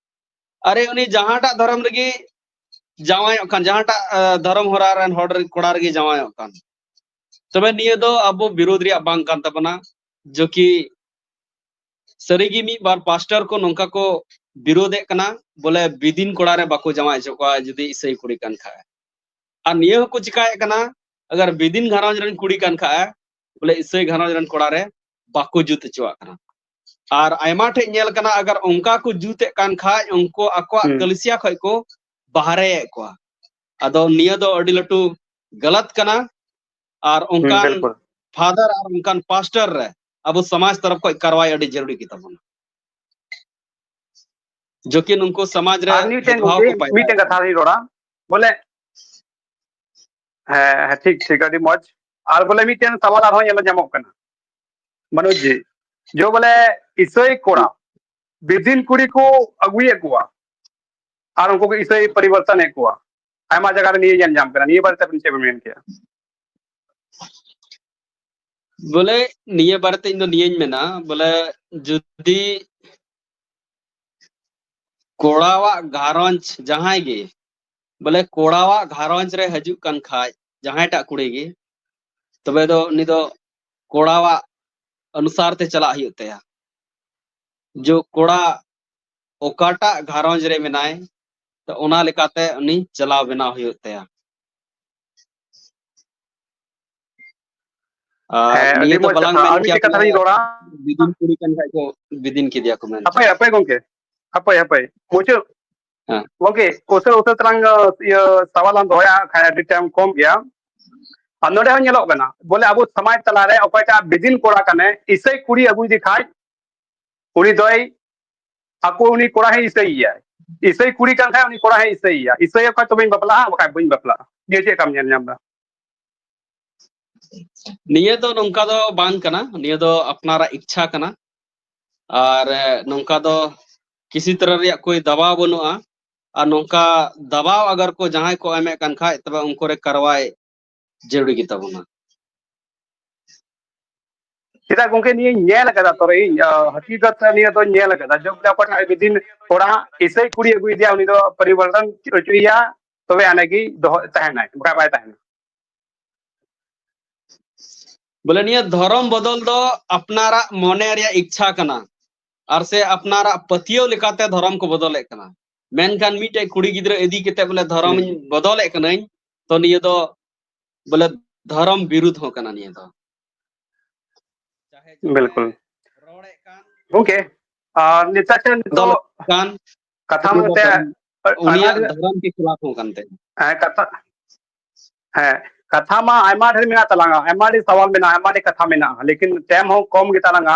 ᱟᱨᱮ ᱩᱱᱤ ᱡᱟᱦᱟᱸᱴᱟᱜ ᱫᱷᱚᱨᱚᱢ ᱨᱮᱜᱮ ᱡᱟᱶᱟᱭᱚᱜ ᱠᱟᱱ, ᱡᱟᱦᱟᱸᱴᱟᱜ ᱫᱷᱚᱨᱚᱢ ᱦᱚᱨᱟ ᱨᱮᱱ ᱦᱚᱲ ᱠᱚᱲᱟ ᱨᱮᱜᱮ ᱡᱟᱶᱟᱭᱚᱜ ᱠᱟᱱ, ᱛᱚᱵᱮ ᱱᱤᱭᱟᱹ ᱫᱚ ᱟᱵᱚ ᱵᱤᱨᱳᱫ ᱨᱮᱭᱟᱜ ᱵᱟᱝ ᱠᱟᱱ ᱛᱟᱵᱚᱱᱟ᱾ ᱡᱚᱠᱤ ᱥᱟᱹᱨᱤᱜᱮ ᱢᱤᱫ ᱵᱟᱨ ᱯᱟᱥᱴᱚᱨ ᱠᱚ ᱱᱚᱝᱠᱟ ᱠᱚ ᱵᱤᱨᱳᱫᱮᱫ ᱠᱟᱱᱟ, ᱵᱚᱞᱮ ᱵᱤᱫᱤᱱ ᱠᱚᱲᱟ ᱨᱮ ᱵᱟᱠᱚ ᱡᱟᱶᱟᱭ ᱦᱚᱪᱚ ᱠᱚᱣᱟ ᱡᱩᱫᱤ ᱤᱥᱟᱹᱭ ᱠᱩᱲᱤ ᱠᱟᱱ ᱠᱷᱟᱡ᱾ ᱟᱨ ᱱᱤᱭᱟᱹ ᱦᱚᱸᱠᱚ ᱪᱤᱠᱟᱭᱮᱫ ᱠᱟᱱᱟ, ᱟᱜᱟᱨ ᱵᱤᱫᱤᱱ ᱜᱷᱟᱨᱚᱸᱡᱽ ᱨᱮᱱ ᱠᱩᱲᱤ ᱠᱟᱱ ᱠᱷᱟᱡ, ᱵᱚᱞᱮ ᱤᱥᱟᱹᱭ ᱜᱷᱟᱨᱚᱸᱡᱽ ᱨᱮᱱ ᱠᱚᱲᱟ ᱨᱮ ᱵᱟᱠᱚ ᱡᱩᱛ ᱦᱚᱪᱚᱣᱟᱜ ᱠᱟᱱᱟ᱾ ᱟᱨ ᱟᱭᱢᱟ ᱴᱷᱮᱡ ᱧᱮᱞ ᱠᱟᱱᱟ, ᱟᱜᱟᱨ ᱚᱱᱠᱟ ᱠᱚ ᱡᱩᱛᱮᱫ ᱠᱟᱱ ᱠᱷᱟᱡ, ᱩᱱᱠᱩ ᱟᱠᱚᱣᱟᱜ ᱦᱩᱸ᱾ ᱠᱟᱞᱤᱥᱤᱭᱟ ᱠᱷᱚᱡ ᱠᱚ ᱵᱟᱦᱨᱮᱭᱮᱫ ᱠᱚᱣᱟ᱾ ᱟᱫᱚ ᱱᱤᱭᱟᱹ ᱫᱚ ᱟᱹᱰᱤ ᱞᱟᱹᱴᱩ ᱜᱟᱞᱟᱛ ᱠᱟᱱᱟ᱾ ᱟᱨ ᱦᱩᱸ, ᱚᱱᱠᱟᱱ ᱵᱤᱞᱠᱩᱞ᱾ ᱯᱷᱟᱫᱟᱨ ᱟᱨ ᱚᱱᱠᱟᱱ ᱯᱟᱥᱴᱚᱨ ᱨᱮ ᱟᱵᱚ ᱥᱚᱢᱟᱡᱽ ᱛᱚᱨᱚᱯ ᱠᱷᱚᱡ ᱠᱟᱨᱣᱟᱭ ᱟᱹᱰᱤ ᱡᱟᱹᱨᱩᱲᱤ ᱜᱮ ᱛᱟᱵᱚᱱᱟ᱾ ᱡᱚᱠᱤ ᱱᱩᱠᱩ ᱥᱚᱢᱟᱡᱽ ᱨᱮ ᱟᱨ ᱢᱤᱫᱴᱮᱱ ᱵᱷᱮᱫᱽᱵᱷᱟᱣ ᱜᱚᱢᱠᱮ, ᱠᱚ ᱯᱟᱭᱫᱟ ᱢᱤᱫᱴᱮᱱ ᱠᱟᱛᱷᱟ ᱞᱤᱧ ᱨᱚᱲᱟ, ᱵᱚᱞᱮ, ᱦᱮᱸ, ᱦᱮᱸ, ᱴᱷᱤᱠ, ᱴᱷᱤᱠ, ᱟᱹᱰᱤ ᱢᱚᱡᱽ᱾ ᱟᱨ ᱵᱚᱞᱮ ᱢᱤᱫᱴᱮᱱ ᱥᱟᱣᱟᱞ ᱟᱨᱦᱚᱸ ᱧᱮᱞ ᱧᱟᱢᱚᱜ ᱠᱟᱱᱟ, ᱢᱚᱱᱳᱡᱽ ᱡᱤ, ᱡᱮ ᱵᱚᱞᱮ ᱤᱥᱟᱹᱭ ᱠᱚᱲᱟ ᱵᱤᱫᱤᱱ ᱠᱩᱲᱤ ᱠᱚ ᱟᱹᱜᱩᱭᱮᱫ ᱠᱚᱣᱟ ᱟᱨ ᱩᱱᱠᱩ ᱠᱚ ᱤᱥᱟᱹᱭ ᱯᱚᱨᱤᱵᱚᱨᱛᱚᱱᱮᱫ ᱠᱚᱣᱟ, ᱟᱭᱢᱟ ᱡᱟᱭᱜᱟ ᱨᱮ ᱱᱤᱭᱟᱹ ᱧᱮᱞ ᱧᱟᱢ ᱠᱟᱱᱟ᱾ ᱱᱤᱭᱟᱹ ᱵᱟᱨᱮᱛᱮ ᱟᱵᱤᱱ ᱪᱮᱫ ᱵᱤᱱ ᱢᱮᱱ ᱠᱮᱭᱟ? ᱵᱚᱞᱮ ᱱᱤᱭᱟᱹ ᱵᱟᱨᱮᱛᱮ ᱤᱧ ᱫᱚ ᱱᱤᱭᱟᱹᱧ ᱢᱮᱱᱟ, ᱵᱚᱞᱮ ᱡᱩᱫᱤ ᱠᱚᱲᱟᱣᱟᱜ ᱜᱷᱟᱨᱚᱸᱡᱽ ᱡᱟᱦᱟᱸᱭ ᱜᱮ, ᱵᱚᱞᱮ ᱠᱚᱲᱟᱣᱟᱜ ᱜᱷᱟᱨᱚᱸᱡᱽ ᱨᱮ ᱦᱤᱡᱩᱜ ᱠᱟᱱ ᱠᱷᱟᱡ ᱡᱟᱦᱟᱸᱭᱴᱟᱜ ᱠᱩᱲᱤ ᱜᱮ, ᱛᱚᱵᱮ ᱫᱚ ᱩᱱᱤ ᱫᱚ ᱠᱚᱲᱟᱣᱟᱜ ᱚᱱᱩᱥᱟᱨ ᱛᱮ ᱪᱟᱞᱟᱜ ᱦᱩᱭᱩᱜ ᱛᱟᱭᱟ᱾ ᱡᱚ ᱠᱚᱲᱟ ᱚᱠᱟᱴᱟᱜ ᱜᱷᱟᱨᱚᱸᱡᱽ ᱨᱮ ᱢᱮᱱᱟᱭ, ᱛᱚ ᱚᱱᱟ ᱞᱮᱠᱟᱛᱮ ᱩᱱᱤ ᱪᱟᱞᱟᱣ ᱵᱮᱱᱟᱣ ᱦᱩᱭᱩᱜ ᱛᱟᱭᱟ᱾ ᱟᱨ ᱦᱮᱸ, ᱱᱤᱭᱟᱹ ᱟᱹᱰᱤ ᱫᱚ ᱢᱚᱡᱽ ᱵᱟᱞᱟᱝ ᱠᱟᱛᱷᱟ᱾ ᱢᱮᱱ ᱟᱨ ᱠᱮᱭᱟ ᱢᱤᱫᱴᱮᱡ ᱠᱟᱛᱷᱟ ᱵᱚᱞᱮ ᱞᱤᱧ ᱨᱚᱲᱟ᱾ ᱵᱤᱫᱤᱱ ᱠᱩᱲᱤ ᱠᱟᱱ ᱠᱷᱟᱡ ᱠᱚ ᱵᱤᱫᱤᱱ ᱠᱮᱫᱮᱭᱟ ᱠᱚ ᱢᱮᱱᱛᱮ᱾ ᱦᱟᱯᱳᱭ, ᱦᱟᱯᱳᱭ ᱜᱚᱝᱠᱮ, ᱦᱟᱯᱳᱭ, ᱦᱟᱯᱳᱭ, ᱢᱩᱪᱟᱹᱫ᱾ ᱦᱮᱸ᱾ ᱜᱚᱝᱠᱮ, ᱩᱥᱟᱹᱨᱟ ᱩᱥᱟᱹᱨᱟ ᱛᱮᱞᱟᱝ, ᱤᱭᱟᱹ, ᱥᱟᱣᱟᱞ ᱞᱟᱝ ᱫᱚᱦᱚᱭᱟ, ᱠᱷᱟᱡ ᱟᱹᱰᱤ ᱴᱟᱭᱤᱢ ᱠᱚᱢ ᱜᱮᱭᱟ᱾ ᱟᱨ ᱱᱚᱰᱮ ᱦᱚᱸ ᱧᱮᱞᱚᱜ ᱠᱟᱱᱟ, ᱵᱚᱞᱮ ᱟᱵᱚ ᱥᱚᱢᱟᱡᱽ ᱛᱟᱞᱟᱨᱮ ᱚᱠᱚᱭᱴᱟᱜ ᱵᱤᱫᱤᱱ ᱠᱚᱲᱟ ᱠᱟᱱᱮ, ᱤᱥᱟᱹᱭ ᱠᱩᱲᱤ ᱟᱹᱜᱩᱭᱮᱫᱮ ᱠᱷᱟᱡ, ᱩᱱᱤ ᱫᱚᱭ, ᱟᱠᱚ ᱩᱱᱤ ᱠᱚᱲᱟ ᱦᱚᱸᱭ ᱤᱥᱟᱹᱭᱮᱭᱟ᱾ ᱤᱥᱟᱹᱭ ᱠᱩᱲᱤ ᱠᱟᱱ ᱠᱷᱟᱡ ᱩᱱᱤ ᱠᱚᱲᱟ ᱦᱚᱸᱭ ᱤᱥᱟᱹᱭᱮᱭᱟ᱾ ᱤᱥᱟᱹᱭᱮ ᱠᱷᱟᱡ ᱛᱚᱵᱮᱧ ᱵᱟᱯᱞᱟᱜᱼᱟ, ᱵᱟᱠᱷᱟᱡ ᱵᱟᱹᱧ ᱵᱟᱯᱞᱟᱜᱼᱟ᱾ ᱱᱤᱭᱟᱹ ᱪᱮᱫ ᱞᱮᱠᱟᱢ ᱧᱮᱞ ᱧᱟᱢ ᱮᱫᱟ? ᱱᱤᱭᱟᱹ ᱫᱚ ᱱᱚᱝᱠᱟ ᱫᱚ ᱵᱟᱝ ᱠᱟᱱᱟ, ᱱᱤᱭᱟᱹ ᱫᱚ ᱟᱯᱱᱟᱨᱟᱜ ᱤᱪᱪᱷᱟ ᱠᱟᱱᱟ᱾ ᱟᱨ, ᱮ, ᱱᱚᱝᱠᱟ ᱫᱚ ᱠᱤᱥᱤ ᱛᱚᱨᱦᱟ ᱨᱮᱭᱟᱜ ᱠᱳᱭ ᱫᱟᱵᱟᱣ ᱵᱟᱹᱱᱩᱜᱼᱟ᱾ ᱟᱨ ᱱᱚᱝᱠᱟ ᱫᱟᱵᱟᱣ ᱟᱜᱟᱨ ᱠᱚ ᱡᱟᱦᱟᱸᱭ ᱠᱚ ᱮᱢᱮᱫ ᱠᱟᱱ ᱠᱷᱟᱡ, ᱛᱚᱵᱮ ᱩᱱᱠᱩ ᱨᱮ ᱠᱟᱨᱣᱟᱭ ᱡᱟᱹᱨᱩᱲ ᱜᱮ ᱛᱟᱵᱚᱱᱟ᱾ ᱪᱮᱫᱟᱜ ᱜᱚᱝᱠᱮ, ᱱᱤᱭᱟᱹᱧ ᱧᱮᱞ ᱟᱠᱟᱫᱟ, ᱛᱚᱨᱮ ᱤᱧ ᱦᱟᱹᱠᱤᱜᱚᱛ ᱱᱤᱭᱟᱹ ᱫᱚᱧ ᱧᱮᱞ ᱟᱠᱟᱫᱟ᱾ ᱡᱚᱵ ᱚᱠᱚᱭ ᱴᱷᱮᱱ ᱢᱤᱫ ᱫᱤᱱ ᱠᱚᱲᱟ ᱤᱥᱟᱹᱭ ᱠᱩᱲᱤ ᱟᱹᱜᱩᱭᱮᱫᱮᱭᱟ, ᱩᱱᱤ ᱫᱚ ᱯᱚᱨᱤᱵᱚᱨᱛᱚᱱ ᱦᱚᱪᱚᱭᱮᱭᱟ, ᱛᱚᱵᱮ ᱟᱱᱮ ᱜᱮ ᱫᱚᱦᱚ ᱛᱟᱦᱮᱱᱟᱭ, ᱵᱟᱠᱷᱟᱡ ᱵᱟᱭ ᱛᱟᱦᱮᱱᱟ᱾ ᱵᱚᱞᱮ ᱱᱤᱭᱟᱹ ᱫᱷᱚᱨᱚᱢ ᱵᱚᱫᱚᱞ ᱫᱚ ᱟᱯᱱᱟᱨᱟᱜ ᱢᱚᱱᱮ ᱨᱮᱭᱟᱜ ᱤᱪᱪᱷᱟ ᱠᱟᱱᱟ, ᱟᱨ ᱥᱮ ᱟᱯᱱᱟᱨᱟᱜ ᱯᱟᱹᱛᱭᱟᱹᱣ ᱞᱮᱠᱟᱛᱮ ᱫᱷᱚᱨᱚᱢ ᱠᱚ ᱵᱚᱫᱚᱞᱮᱫ ᱠᱟᱱᱟ᱾ ᱢᱮᱱᱠᱷᱟᱱ ᱢᱤᱫᱴᱮᱡ ᱠᱩᱲᱤ ᱜᱤᱫᱽᱨᱟᱹ ᱤᱫᱤ ᱠᱟᱛᱮ ᱵᱚᱞᱮ ᱫᱷᱚᱨᱚᱢ ᱤᱧ ᱵᱚᱫᱚᱞᱮᱫ ᱠᱟᱹᱱᱟᱹᱧ, ᱛᱚ ᱱᱤᱭᱟᱹ ᱫᱚ ᱵᱚᱞᱮ ᱫᱷᱚᱨᱚᱢ ᱵᱤᱨᱩᱫᱷ ᱦᱚᱸ ᱠᱟᱱᱟ᱾ ᱱᱤᱭᱟᱹ ᱫᱚ ᱪᱟᱦᱮ ᱡᱟᱦᱟᱸᱭ ᱵᱤᱞᱠᱩᱞ᱾ ᱨᱚᱲᱮᱫ ᱠᱟᱱ, ᱜᱚᱝᱠᱮ, ᱟᱨ ᱱᱤᱛᱚᱜ ᱱᱤᱛᱚᱜ ᱠᱟᱱ ᱠᱟᱛᱷᱟ ᱩᱱᱤ ᱫᱚ ᱢᱟᱱᱛᱮ ᱩᱱᱤᱭᱟᱜ ᱟᱭᱢᱟ ᱫᱷᱚᱨᱚᱢ ᱜᱮ ᱠᱷᱤᱞᱟᱯ ᱦᱚᱸ ᱠᱟᱱ ᱛᱟᱭᱟ᱾ ᱦᱮᱸ, ᱠᱟᱛᱷᱟ, ᱦᱮᱸ, ᱠᱟᱛᱷᱟ ᱢᱟ ᱟᱭᱢᱟ ᱰᱷᱮᱨ ᱢᱮᱱᱟᱜ ᱛᱟᱞᱟᱝᱟ, ᱟᱭᱢᱟ ᱰᱷᱮᱨ ᱥᱟᱣᱟᱞ ᱢᱮᱱᱟᱜᱼᱟ, ᱟᱭᱢᱟ ᱰᱷᱮᱨ ᱠᱟᱛᱷᱟ ᱢᱮᱱᱟᱜᱼᱟ, ᱞᱮᱠᱤᱱ ᱴᱟᱭᱤᱢ ᱦᱚᱸ ᱠᱚᱢ ᱜᱮᱛᱟ ᱞᱟᱝᱟ᱾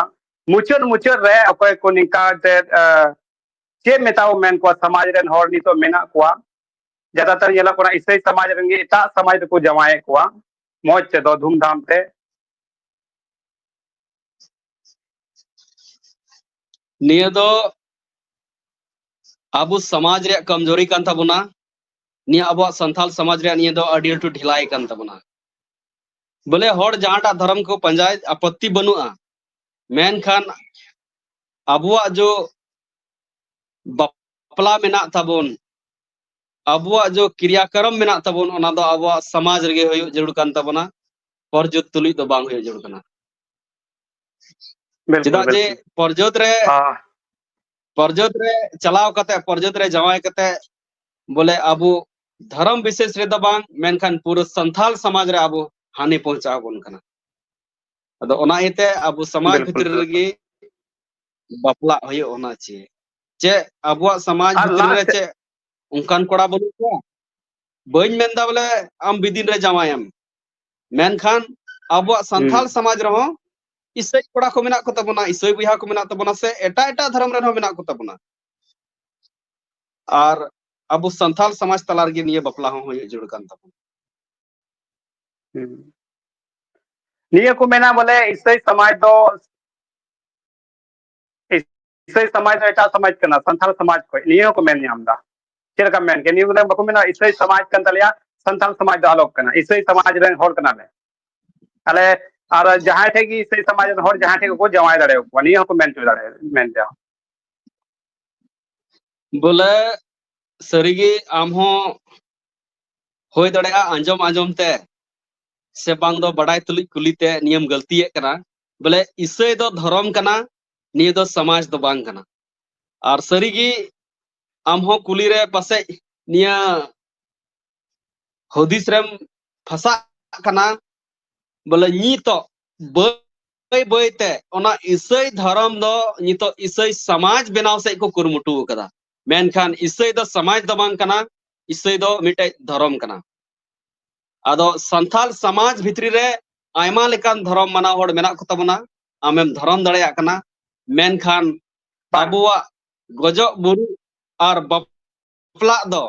ᱢᱩᱪᱟᱹᱫ ᱢᱩᱪᱟᱹᱫ ᱨᱮ ᱚᱠᱚᱭ ᱠᱚ ᱱᱤᱝᱠᱟ ᱛᱮ, ᱟ, ᱪᱮᱫ ᱢᱮᱛᱟᱣ ᱢᱮᱱ ᱠᱚᱣᱟ, ᱥᱚᱢᱟᱡᱽ ᱨᱮᱱ ᱦᱚᱲ ᱱᱤᱛᱚᱜ ᱢᱮᱱᱟᱜ ᱠᱚᱣᱟ, ᱡᱟᱫᱟᱛᱟᱨ ᱧᱮᱞᱚᱜ ᱠᱟᱱᱟ ᱤᱥᱟᱹᱭ ᱥᱚᱢᱟᱡᱽ ᱨᱮᱱ ᱜᱮ ᱮᱴᱟᱜ ᱥᱚᱢᱟᱡᱽ ᱨᱮᱠᱚ ᱡᱟᱶᱟᱭᱮᱫ ᱠᱚᱣᱟ ᱢᱚᱡᱽ ᱛᱮᱫᱚ ᱫᱷᱩᱢᱫᱷᱟᱢ ᱛᱮ᱾ ᱱᱤᱭᱟᱹ ᱫᱚ ᱟᱵᱚ ᱥᱚᱢᱟᱡᱽ ᱨᱮᱭᱟᱜ ᱠᱚᱢᱡᱳᱨᱤ ᱠᱟᱱ ᱛᱟᱵᱚᱱᱟ᱾ ᱱᱤᱭᱟᱹ ᱟᱵᱚᱣᱟᱜ ᱥᱟᱱᱛᱟᱞ ᱥᱚᱢᱟᱡᱽ ᱨᱮᱭᱟᱜ ᱱᱤᱭᱟᱹ ᱫᱚ ᱟᱹᱰᱤ ᱞᱟᱹᱴᱩ ᱰᱷᱤᱞᱟᱹᱭ ᱠᱟᱱ ᱛᱟᱵᱚᱱᱟ᱾ ᱵᱚᱞᱮ ᱦᱚᱲ ᱡᱟᱦᱟᱸᱴᱟᱜ ᱫᱷᱚᱨᱚᱢ ᱠᱚ ᱯᱟᱸᱡᱟᱭ, ᱟᱯᱚᱛᱛᱤ ᱵᱟᱹᱱᱩᱜᱼᱟ, ᱢᱮᱱᱠᱷᱟᱱ ᱟᱵᱚᱣᱟᱜ ᱡᱚ ᱵᱟᱯᱞᱟ ᱢᱮᱱᱟᱜ ᱛᱟᱵᱚᱱ, ᱟᱵᱚᱣᱟᱜ ᱡᱚ ᱠᱨᱤᱭᱟᱠᱨᱚᱢ ᱢᱮᱱᱟᱜ ᱛᱟᱵᱚᱱ, ᱚᱱᱟ ᱫᱚ ᱟᱵᱚᱣᱟᱜ ᱥᱚᱢᱟᱡᱽ ᱨᱮᱜᱮ ᱦᱩᱭᱩᱜ ᱡᱟᱹᱨᱩᱲ ᱠᱟᱱ ᱛᱟᱵᱚᱱᱟ, ᱯᱚᱨᱡᱚᱛ ᱛᱩᱞᱩᱡ ᱫᱚ ᱵᱟᱝ ᱦᱩᱭᱩᱜ ᱡᱟᱹᱨᱩᱲ ᱠᱟᱱᱟ᱾ ᱵᱤᱞᱠᱩᱞ, ᱪᱮᱫᱟᱜ ᱡᱮ ᱵᱤᱞᱠᱩᱞ᱾ ᱯᱚᱨᱡᱚᱛ ᱨᱮ ᱟᱦ, ᱯᱚᱨᱡᱚᱛ ᱨᱮ ᱪᱟᱞᱟᱣ ᱠᱟᱛᱮ, ᱯᱚᱨᱡᱚᱛ ᱨᱮ ᱡᱟᱶᱟᱭ ᱠᱟᱛᱮ, ᱵᱚᱞᱮ ᱟᱵᱚ ᱫᱷᱚᱨᱚᱢ ᱵᱤᱥᱮᱥ ᱨᱮᱫᱚ ᱵᱟᱝ, ᱢᱮᱱᱠᱷᱟᱱ ᱯᱩᱨᱟᱹ ᱥᱟᱱᱛᱟᱞ ᱥᱚᱢᱟᱡᱽ ᱨᱮ ᱟᱵᱚ ᱦᱟᱹᱱᱤ ᱯᱚᱦᱪᱟᱣ ᱟᱵᱚᱱ ᱠᱟᱱᱟ᱾ ᱟᱫᱚ ᱚᱱᱟ ᱤᱭᱟᱹᱛᱮ ᱟᱵᱚ ᱥᱚᱢᱟᱡᱽ ᱵᱤᱞᱠᱩᱞ, ᱵᱷᱤᱛᱨᱤ ᱵᱤᱞᱠᱩᱞ᱾ ᱨᱮᱜᱮ ᱵᱟᱯᱞᱟᱜ ᱦᱩᱭᱩᱜ ᱚᱱᱟ ᱪᱮ, ᱪᱮ ᱟᱵᱚᱣᱟᱜ ᱥᱚᱢᱟᱡᱽ ᱟᱨ ᱵᱷᱤᱛᱨᱤ ᱨᱮ ᱞᱟᱥᱴ ᱪᱮ ᱚᱱᱠᱟᱱ ᱠᱚᱲᱟ ᱵᱟᱹᱱᱩᱜ ᱠᱚᱣᱟ? ᱵᱟᱹᱧ ᱢᱮᱱᱫᱟ ᱵᱚᱞᱮ ᱟᱢ ᱵᱤᱫᱤᱱ ᱨᱮ ᱡᱟᱶᱟᱭᱮᱢ, ᱢᱮᱱᱠᱷᱟᱱ ᱟᱵᱚᱣᱟᱜ ᱥᱟᱱᱛᱟᱞ ᱦᱩᱸ᱾ ᱥᱚᱢᱟᱡᱽ ᱨᱮᱦᱚᱸ ᱤᱥᱟᱹᱭ ᱠᱚᱲᱟ ᱠᱚ ᱢᱮᱱᱟᱜ ᱠᱚ ᱛᱟᱵᱚᱱᱟ, ᱤᱥᱟᱹᱭ ᱵᱚᱭᱦᱟ ᱠᱚ ᱢᱮᱱᱟᱜ ᱛᱟᱵᱚᱱᱟ, ᱥᱮ ᱮᱴᱟᱜ ᱮᱴᱟᱜ ᱫᱷᱚᱨᱚᱢ ᱨᱮᱱ ᱦᱚᱸ ᱢᱮᱱᱟᱜ ᱠᱚ ᱛᱟᱵᱚᱱᱟ᱾ ᱟᱨ ᱟᱵᱚ ᱥᱟᱱᱛᱟᱞ ᱥᱚᱢᱟᱡᱽ ᱛᱟᱞᱟ ᱨᱮᱜᱮ ᱱᱤᱭᱟᱹ ᱵᱟᱯᱞᱟ ᱦᱚᱸ ᱦᱩᱭᱩᱜ ᱡᱟᱹᱨᱩᱲ ᱠᱟᱱ ᱛᱟᱵᱚᱱᱟ᱾ ᱦᱩᱸ᱾ ᱱᱤᱭᱟᱹ ᱠᱚ ᱢᱮᱱᱟ ᱵᱚᱞᱮ ᱤᱥᱟᱹᱭ ᱥᱚᱢᱟᱡᱽ ᱫᱚ, ᱤᱥᱟᱹᱭ ᱥᱚᱢᱟᱡᱽ ᱫᱚ ᱮᱴᱟᱜ ᱥᱚᱢᱟᱡᱽ ᱠᱟᱱᱟ, ᱥᱟᱱᱛᱟᱲ ᱥᱚᱢᱟᱡᱽ ᱠᱷᱚᱡ, ᱱᱤᱭᱟᱹ ᱦᱚᱸᱠᱚ ᱢᱮᱱ ᱧᱟᱢ ᱮᱫᱟ᱾ ᱪᱮᱫ ᱞᱮᱠᱟᱢ ᱢᱮᱱ ᱠᱮᱭᱟ? ᱱᱤᱭᱟᱹ ᱵᱚᱞᱮ ᱵᱟᱠᱚ ᱢᱮᱱᱟ ᱤᱥᱟᱹᱭ ᱥᱚᱢᱟᱡᱽ ᱠᱟᱱ ᱛᱟᱞᱮᱭᱟ, ᱥᱟᱱᱛᱟᱲ ᱥᱚᱢᱟᱡᱽ ᱫᱚ ᱟᱞᱚᱜ ᱠᱟᱱᱟ, ᱤᱥᱟᱹᱭ ᱥᱚᱢᱟᱡᱽ ᱨᱮᱱ ᱦᱚᱲ ᱠᱟᱱᱟᱞᱮ ᱟᱞᱮ᱾ ᱟᱨ ᱡᱟᱦᱟᱸᱭ ᱴᱷᱮᱡ ᱜᱮ ᱤᱥᱟᱹᱭ ᱥᱚᱢᱟᱡᱽ ᱨᱮᱱ ᱦᱚᱲ ᱡᱟᱦᱟᱸᱭ ᱴᱷᱮᱡ ᱜᱮᱠᱚ ᱡᱟᱶᱟᱭ ᱫᱟᱲᱮᱭᱟᱠᱚᱣᱟ, ᱱᱤᱭᱟᱹ ᱦᱚᱸᱠᱚ ᱢᱮᱱ ᱦᱚᱪᱚ ᱫᱟᱲᱮᱭᱟᱜᱼᱟ, ᱢᱮᱱ ᱜᱮᱭᱟ᱾ ᱵᱚᱞᱮ ᱥᱟᱹᱨᱤᱜᱮ ᱟᱢ ᱦᱚᱸ ᱦᱩᱭ ᱫᱟᱲᱮᱭᱟᱜᱼᱟ ᱟᱸᱡᱚᱢ ᱟᱸᱡᱚᱢ ᱛᱮ ᱥᱮ ᱵᱟᱝ ᱫᱚ ᱵᱟᱰᱟᱭ ᱛᱩᱞᱩᱡ ᱠᱩᱞᱤ ᱛᱮ ᱱᱤᱭᱟᱹᱢ ᱜᱟᱹᱞᱛᱤᱭᱮᱫ ᱠᱟᱱᱟ᱾ ᱵᱚᱞᱮ ᱤᱥᱟᱹᱭ ᱫᱚ ᱫᱷᱚᱨᱚᱢ ᱠᱟᱱᱟ, ᱱᱤᱭᱟᱹ ᱫᱚ ᱥᱚᱢᱟᱡᱽ ᱫᱚ ᱵᱟᱝ ᱠᱟᱱᱟ᱾ ᱟᱨ ᱥᱟᱹᱨᱤᱜᱮ ᱟᱢ ᱦᱚᱸ ᱠᱩᱞᱤ ᱨᱮ ᱯᱟᱥᱮᱡ ᱱᱤᱭᱟᱹ ᱦᱩᱫᱤᱥ ᱨᱮᱢ ᱯᱷᱟᱥᱟᱜ ᱠᱟᱱᱟ᱾ ᱵᱚᱞᱮ ᱱᱤᱛᱚᱜ ᱵᱟᱹᱭ ᱵᱟᱹᱭ ᱛᱮ ᱚᱱᱟ ᱤᱥᱟᱹᱭ ᱫᱷᱚᱨᱚᱢ ᱫᱚ ᱱᱤᱛᱚᱜ ᱤᱥᱟᱹᱭ ᱥᱚᱢᱟᱡᱽ ᱵᱮᱱᱟᱣ ᱥᱮᱫ ᱠᱚ ᱠᱩᱨᱩᱢᱩᱴᱩ ᱟᱠᱟᱫᱟ᱾ ᱢᱮᱱᱠᱷᱟᱱ ᱤᱥᱟᱹᱭ ᱫᱚ ᱥᱚᱢᱟᱡᱽ ᱫᱚ ᱵᱟᱝ ᱠᱟᱱᱟ, ᱤᱥᱟᱹᱭ ᱫᱚ ᱢᱤᱫᱴᱮᱡ ᱫᱷᱚᱨᱚᱢ ᱠᱟᱱᱟ᱾ ᱟᱫᱚ ᱥᱟᱱᱛᱟᱞ ᱥᱚᱢᱟᱡᱽ ᱵᱷᱤᱛᱨᱤ ᱨᱮ ᱟᱭᱢᱟ ᱞᱮᱠᱟᱱ ᱫᱷᱚᱨᱚᱢ ᱢᱟᱱᱟᱣ ᱦᱚᱲ ᱢᱮᱱᱟᱜ ᱠᱚ ᱛᱟᱵᱚᱱᱟ, ᱟᱢᱮᱢ ᱫᱷᱚᱨᱚᱢ ᱫᱟᱲᱮᱭᱟᱜ ᱠᱟᱱᱟ, ᱢᱮᱱᱠᱷᱟᱱ ᱵᱟᱝ᱾ ᱟᱵᱚᱣᱟᱜ ᱜᱚᱡᱚᱜ ᱵᱩᱨᱩᱜ ᱟᱨ ᱵᱟᱯᱞᱟᱜ ᱫᱚ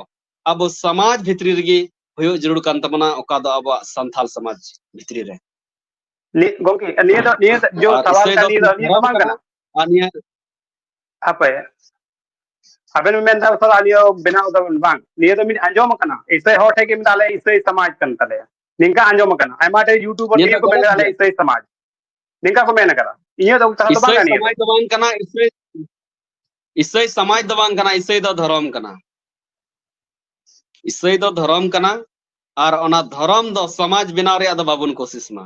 ᱟᱵᱚ ᱥᱚᱢᱟᱡᱽ ᱵᱷᱤᱛᱨᱤ ᱨᱮᱜᱮ ᱦᱩᱭᱩᱜ ᱡᱟᱹᱨᱩᱲ ᱠᱟᱱ ᱛᱟᱵᱚᱱᱟ, ᱚᱠᱟ ᱫᱚ ᱟᱵᱚᱣᱟᱜ ᱥᱟᱱᱛᱟᱞ ᱥᱚᱢᱟᱡᱽ ᱵᱷᱤᱛᱨᱤ ᱨᱮ᱾ ᱱᱤ-, ᱜᱚᱝᱠᱮ, ᱱᱤᱭᱟᱹ ᱫᱚ, ᱱᱤᱭᱟᱹ ᱫᱚ ᱡᱚ ᱟᱨ ᱥᱟᱣᱟᱞ ᱤᱥᱟᱹᱭ ᱠᱟᱱ, ᱫᱚ ᱱᱤᱭᱟᱹ ᱫᱚ, ᱱᱤᱭᱟᱹ ᱫᱚ ᱫᱷᱚᱨᱚᱢ ᱵᱟᱝ ᱠᱟᱱᱟ᱾ ᱠᱟᱱᱟ᱾ ᱟᱨ ᱱᱤᱭᱟᱹ ᱦᱟᱯᱮ, ᱟᱵᱮᱱ ᱵᱮᱱ ᱢᱮᱱᱫᱟ ᱥᱟᱞᱟ ᱱᱤᱭᱟᱹ ᱵᱮᱱᱟᱣ ᱫᱚ ᱵᱟᱝ, ᱱᱤᱭᱟᱹ ᱫᱚ ᱢᱤᱫ ᱟᱸᱡᱚᱢ ᱟᱠᱟᱱᱟ, ᱤᱥᱟᱹᱭ ᱦᱚᱲ ᱴᱷᱮᱱ ᱜᱮ ᱢᱮᱱᱫᱟ ᱟᱞᱮ ᱤᱥᱟᱹᱭ ᱥᱚᱢᱟᱡᱽ ᱠᱟᱱ ᱛᱟᱞᱮᱭᱟ, ᱱᱤᱝᱠᱟ ᱟᱸᱡᱚᱢ ᱟᱠᱟᱱᱟ᱾ ᱟᱭᱢᱟ ᱴᱷᱮᱱ YouTuber ᱱᱤᱭᱟᱹ ᱱᱤᱭᱟᱹ ᱫᱚ ᱠᱚ ᱢᱮᱱ ᱜᱚᱞᱚᱛ ᱠᱟᱫᱟ ᱟᱞᱮ ᱜᱮᱭᱟ᱾ ᱤᱥᱟᱹᱭ ᱥᱚᱢᱟᱡᱽ, ᱱᱤᱝᱠᱟ ᱠᱚ ᱢᱮᱱ ᱠᱟᱫᱟ᱾ ᱤᱧᱟᱹᱜ ᱫᱚ ᱛᱟᱦᱚᱞᱮ ᱫᱚ ᱵᱟᱝ ᱤᱥᱟᱹᱭ ᱠᱟᱱᱟ ᱱᱤᱭᱟᱹ ᱫᱚ᱾ ᱥᱚᱢᱟᱡᱽ ᱫᱚ ᱵᱟᱝ ᱠᱟᱱᱟ, ᱤᱥᱟᱹᱭ, ᱤᱥᱟᱹᱭ ᱥᱚᱢᱟᱡᱽ ᱫᱚ ᱵᱟᱝ ᱠᱟᱱᱟ, ᱤᱥᱟᱹᱭ ᱫᱚ ᱫᱷᱚᱨᱚᱢ ᱠᱟᱱᱟ᱾ ᱤᱥᱟᱹᱭ ᱫᱚ ᱫᱷᱚᱨᱚᱢ ᱠᱟᱱᱟ, ᱟᱨ ᱚᱱᱟ ᱫᱷᱚᱨᱚᱢ ᱫᱚ ᱥᱚᱢᱟᱡᱽ ᱵᱮᱱᱟᱣ ᱨᱮᱭᱟᱜ ᱫᱚ ᱵᱟᱵᱚᱱ ᱠᱳᱥᱤᱥ ᱢᱟ᱾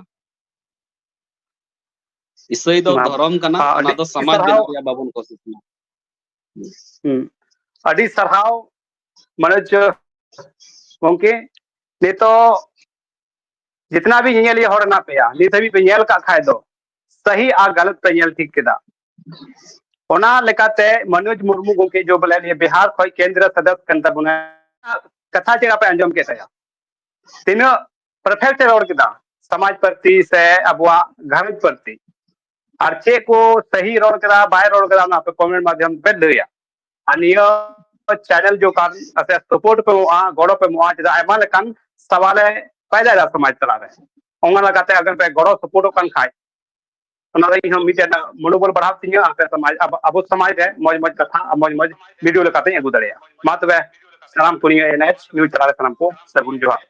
ᱤᱥᱟᱹᱭ ᱫᱚ ᱢᱟ, ᱫᱷᱚᱨᱚᱢ ᱠᱟᱱᱟ, ᱟ, ᱚᱱᱟ ᱟᱹᱰᱤ ᱫᱚ ᱥᱚᱢᱟᱡᱽ ᱥᱟᱨᱦᱟᱣ᱾ ᱵᱮᱱᱟᱣ ᱨᱮᱭᱟᱜ ᱵᱟᱵᱚᱱ ᱠᱳᱥᱤᱥ ᱢᱟ᱾ ᱦᱩᱸ᱾ ᱟᱹᱰᱤ ᱥᱟᱨᱦᱟᱣ ᱢᱟᱱᱚᱡᱽ ᱜᱚᱝᱠᱮ᱾ ᱱᱤᱛᱚᱜ ᱡᱤᱛᱱᱟ ᱵᱷᱤ ᱧᱮᱧᱮᱞᱤᱭᱟᱹ ᱦᱚᱲ ᱦᱮᱱᱟᱜ ᱯᱮᱭᱟ, ᱱᱤᱛ ᱦᱟᱹᱵᱤᱡ ᱯᱮ ᱧᱮᱞ ᱠᱟᱜ ᱠᱷᱟᱡ ᱫᱚ, ᱥᱟᱦᱤ ᱟᱨ ᱜᱟᱞᱟᱛ ᱯᱮ ᱧᱮᱞ ᱴᱷᱤᱠ ᱠᱮᱫᱟ᱾ ᱚᱱᱟ ᱞᱮᱠᱟᱛᱮ ᱢᱟᱱᱚᱡᱽ ᱢᱩᱨᱢᱩ ᱜᱚᱝᱠᱮ ᱡᱚ ᱵᱚᱞᱮ ᱱᱤᱭᱟᱹ ᱵᱤᱦᱟᱨ ᱠᱷᱚᱡ ᱠᱮᱱᱫᱨᱚ ᱥᱚᱫᱚᱥ ᱠᱟᱱ ᱛᱟᱵᱚᱱᱟ, ᱠᱟᱛᱷᱟ ᱪᱮᱫ ᱯᱮ ᱟᱸᱡᱚᱢ ᱠᱮᱫ ᱛᱟᱭᱟ? ᱛᱤᱱᱟᱹᱜ perfect ᱮ ᱨᱚᱲ ᱠᱮᱫᱟ ᱥᱚᱢᱟᱡᱽ ᱯᱨᱚᱛᱤ ᱥᱮ ᱟᱵᱚᱣᱟᱜ ᱜᱷᱟᱨᱚᱸᱡᱽ ᱯᱨᱚᱛᱤ, ᱟᱨ ᱪᱮᱫ ᱠᱚ ᱥᱟᱹᱦᱤ ᱨᱚᱲ ᱠᱮᱫᱟ, ᱵᱟᱭ ᱨᱚᱲ ᱠᱮᱫᱟ, ᱚᱱᱟ ᱯᱮ comment ᱢᱟᱫᱽᱫᱷᱚᱢ ᱯᱮ ᱞᱟᱹᱭᱟ᱾ ᱟᱨ ᱱᱤᱭᱟᱹ channel ᱡᱚ ᱠᱟᱨ ᱥᱮ support ᱯᱮ ᱮᱢᱚᱜᱼᱟ, ᱜᱚᱲᱚ ᱯᱮ ᱮᱢᱚᱜᱼᱟ, ᱪᱮᱫᱟᱜ ᱟᱭᱢᱟ ᱞᱮᱠᱟᱱ ᱥᱟᱣᱟᱞᱮ ᱯᱟᱭᱫᱟᱭᱮᱫᱟ ᱥᱚᱢᱟᱡᱽ ᱛᱟᱞᱟᱨᱮ᱾ ᱚᱱᱟ ᱞᱮᱠᱟᱛᱮ ᱟᱵᱮᱱ ᱯᱮ ᱜᱚᱲᱚ supportᱚᱜ ᱠᱟᱱ ᱠᱷᱟᱡ, ᱚᱱᱟ ᱨᱮ ᱤᱧ ᱦᱚᱸ ᱢᱤᱫᱴᱮᱱ ᱢᱚᱱᱳᱵᱚᱞ ᱵᱟᱲᱦᱟᱣ ᱛᱤᱧᱟᱹ, ᱟᱯᱮ ᱥᱚᱢᱟᱡᱽ, ᱟᱵᱚ, ᱟᱵᱚ ᱥᱚᱢᱟᱡᱽ ᱨᱮ ᱢᱚᱡᱽ ᱢᱚᱡᱽ ᱠᱟᱛᱷᱟ ᱟᱨ ᱢᱚᱡᱽ ᱢᱚᱡᱽ video ᱞᱮᱠᱟᱛᱮᱧ ᱟᱹᱜᱩ ᱫᱟᱲᱮᱭᱟᱜᱼᱟ᱾ ᱢᱟ ᱛᱚᱵᱮ, ᱥᱟᱱᱟᱢ ᱯᱩᱱᱤᱭᱟᱹ NH news ᱛᱟᱞᱟᱨᱮ ᱥᱟᱱᱟᱢ ᱠᱚ ᱥᱟᱹᱜᱩᱱ ᱡᱚᱦᱟᱨ᱾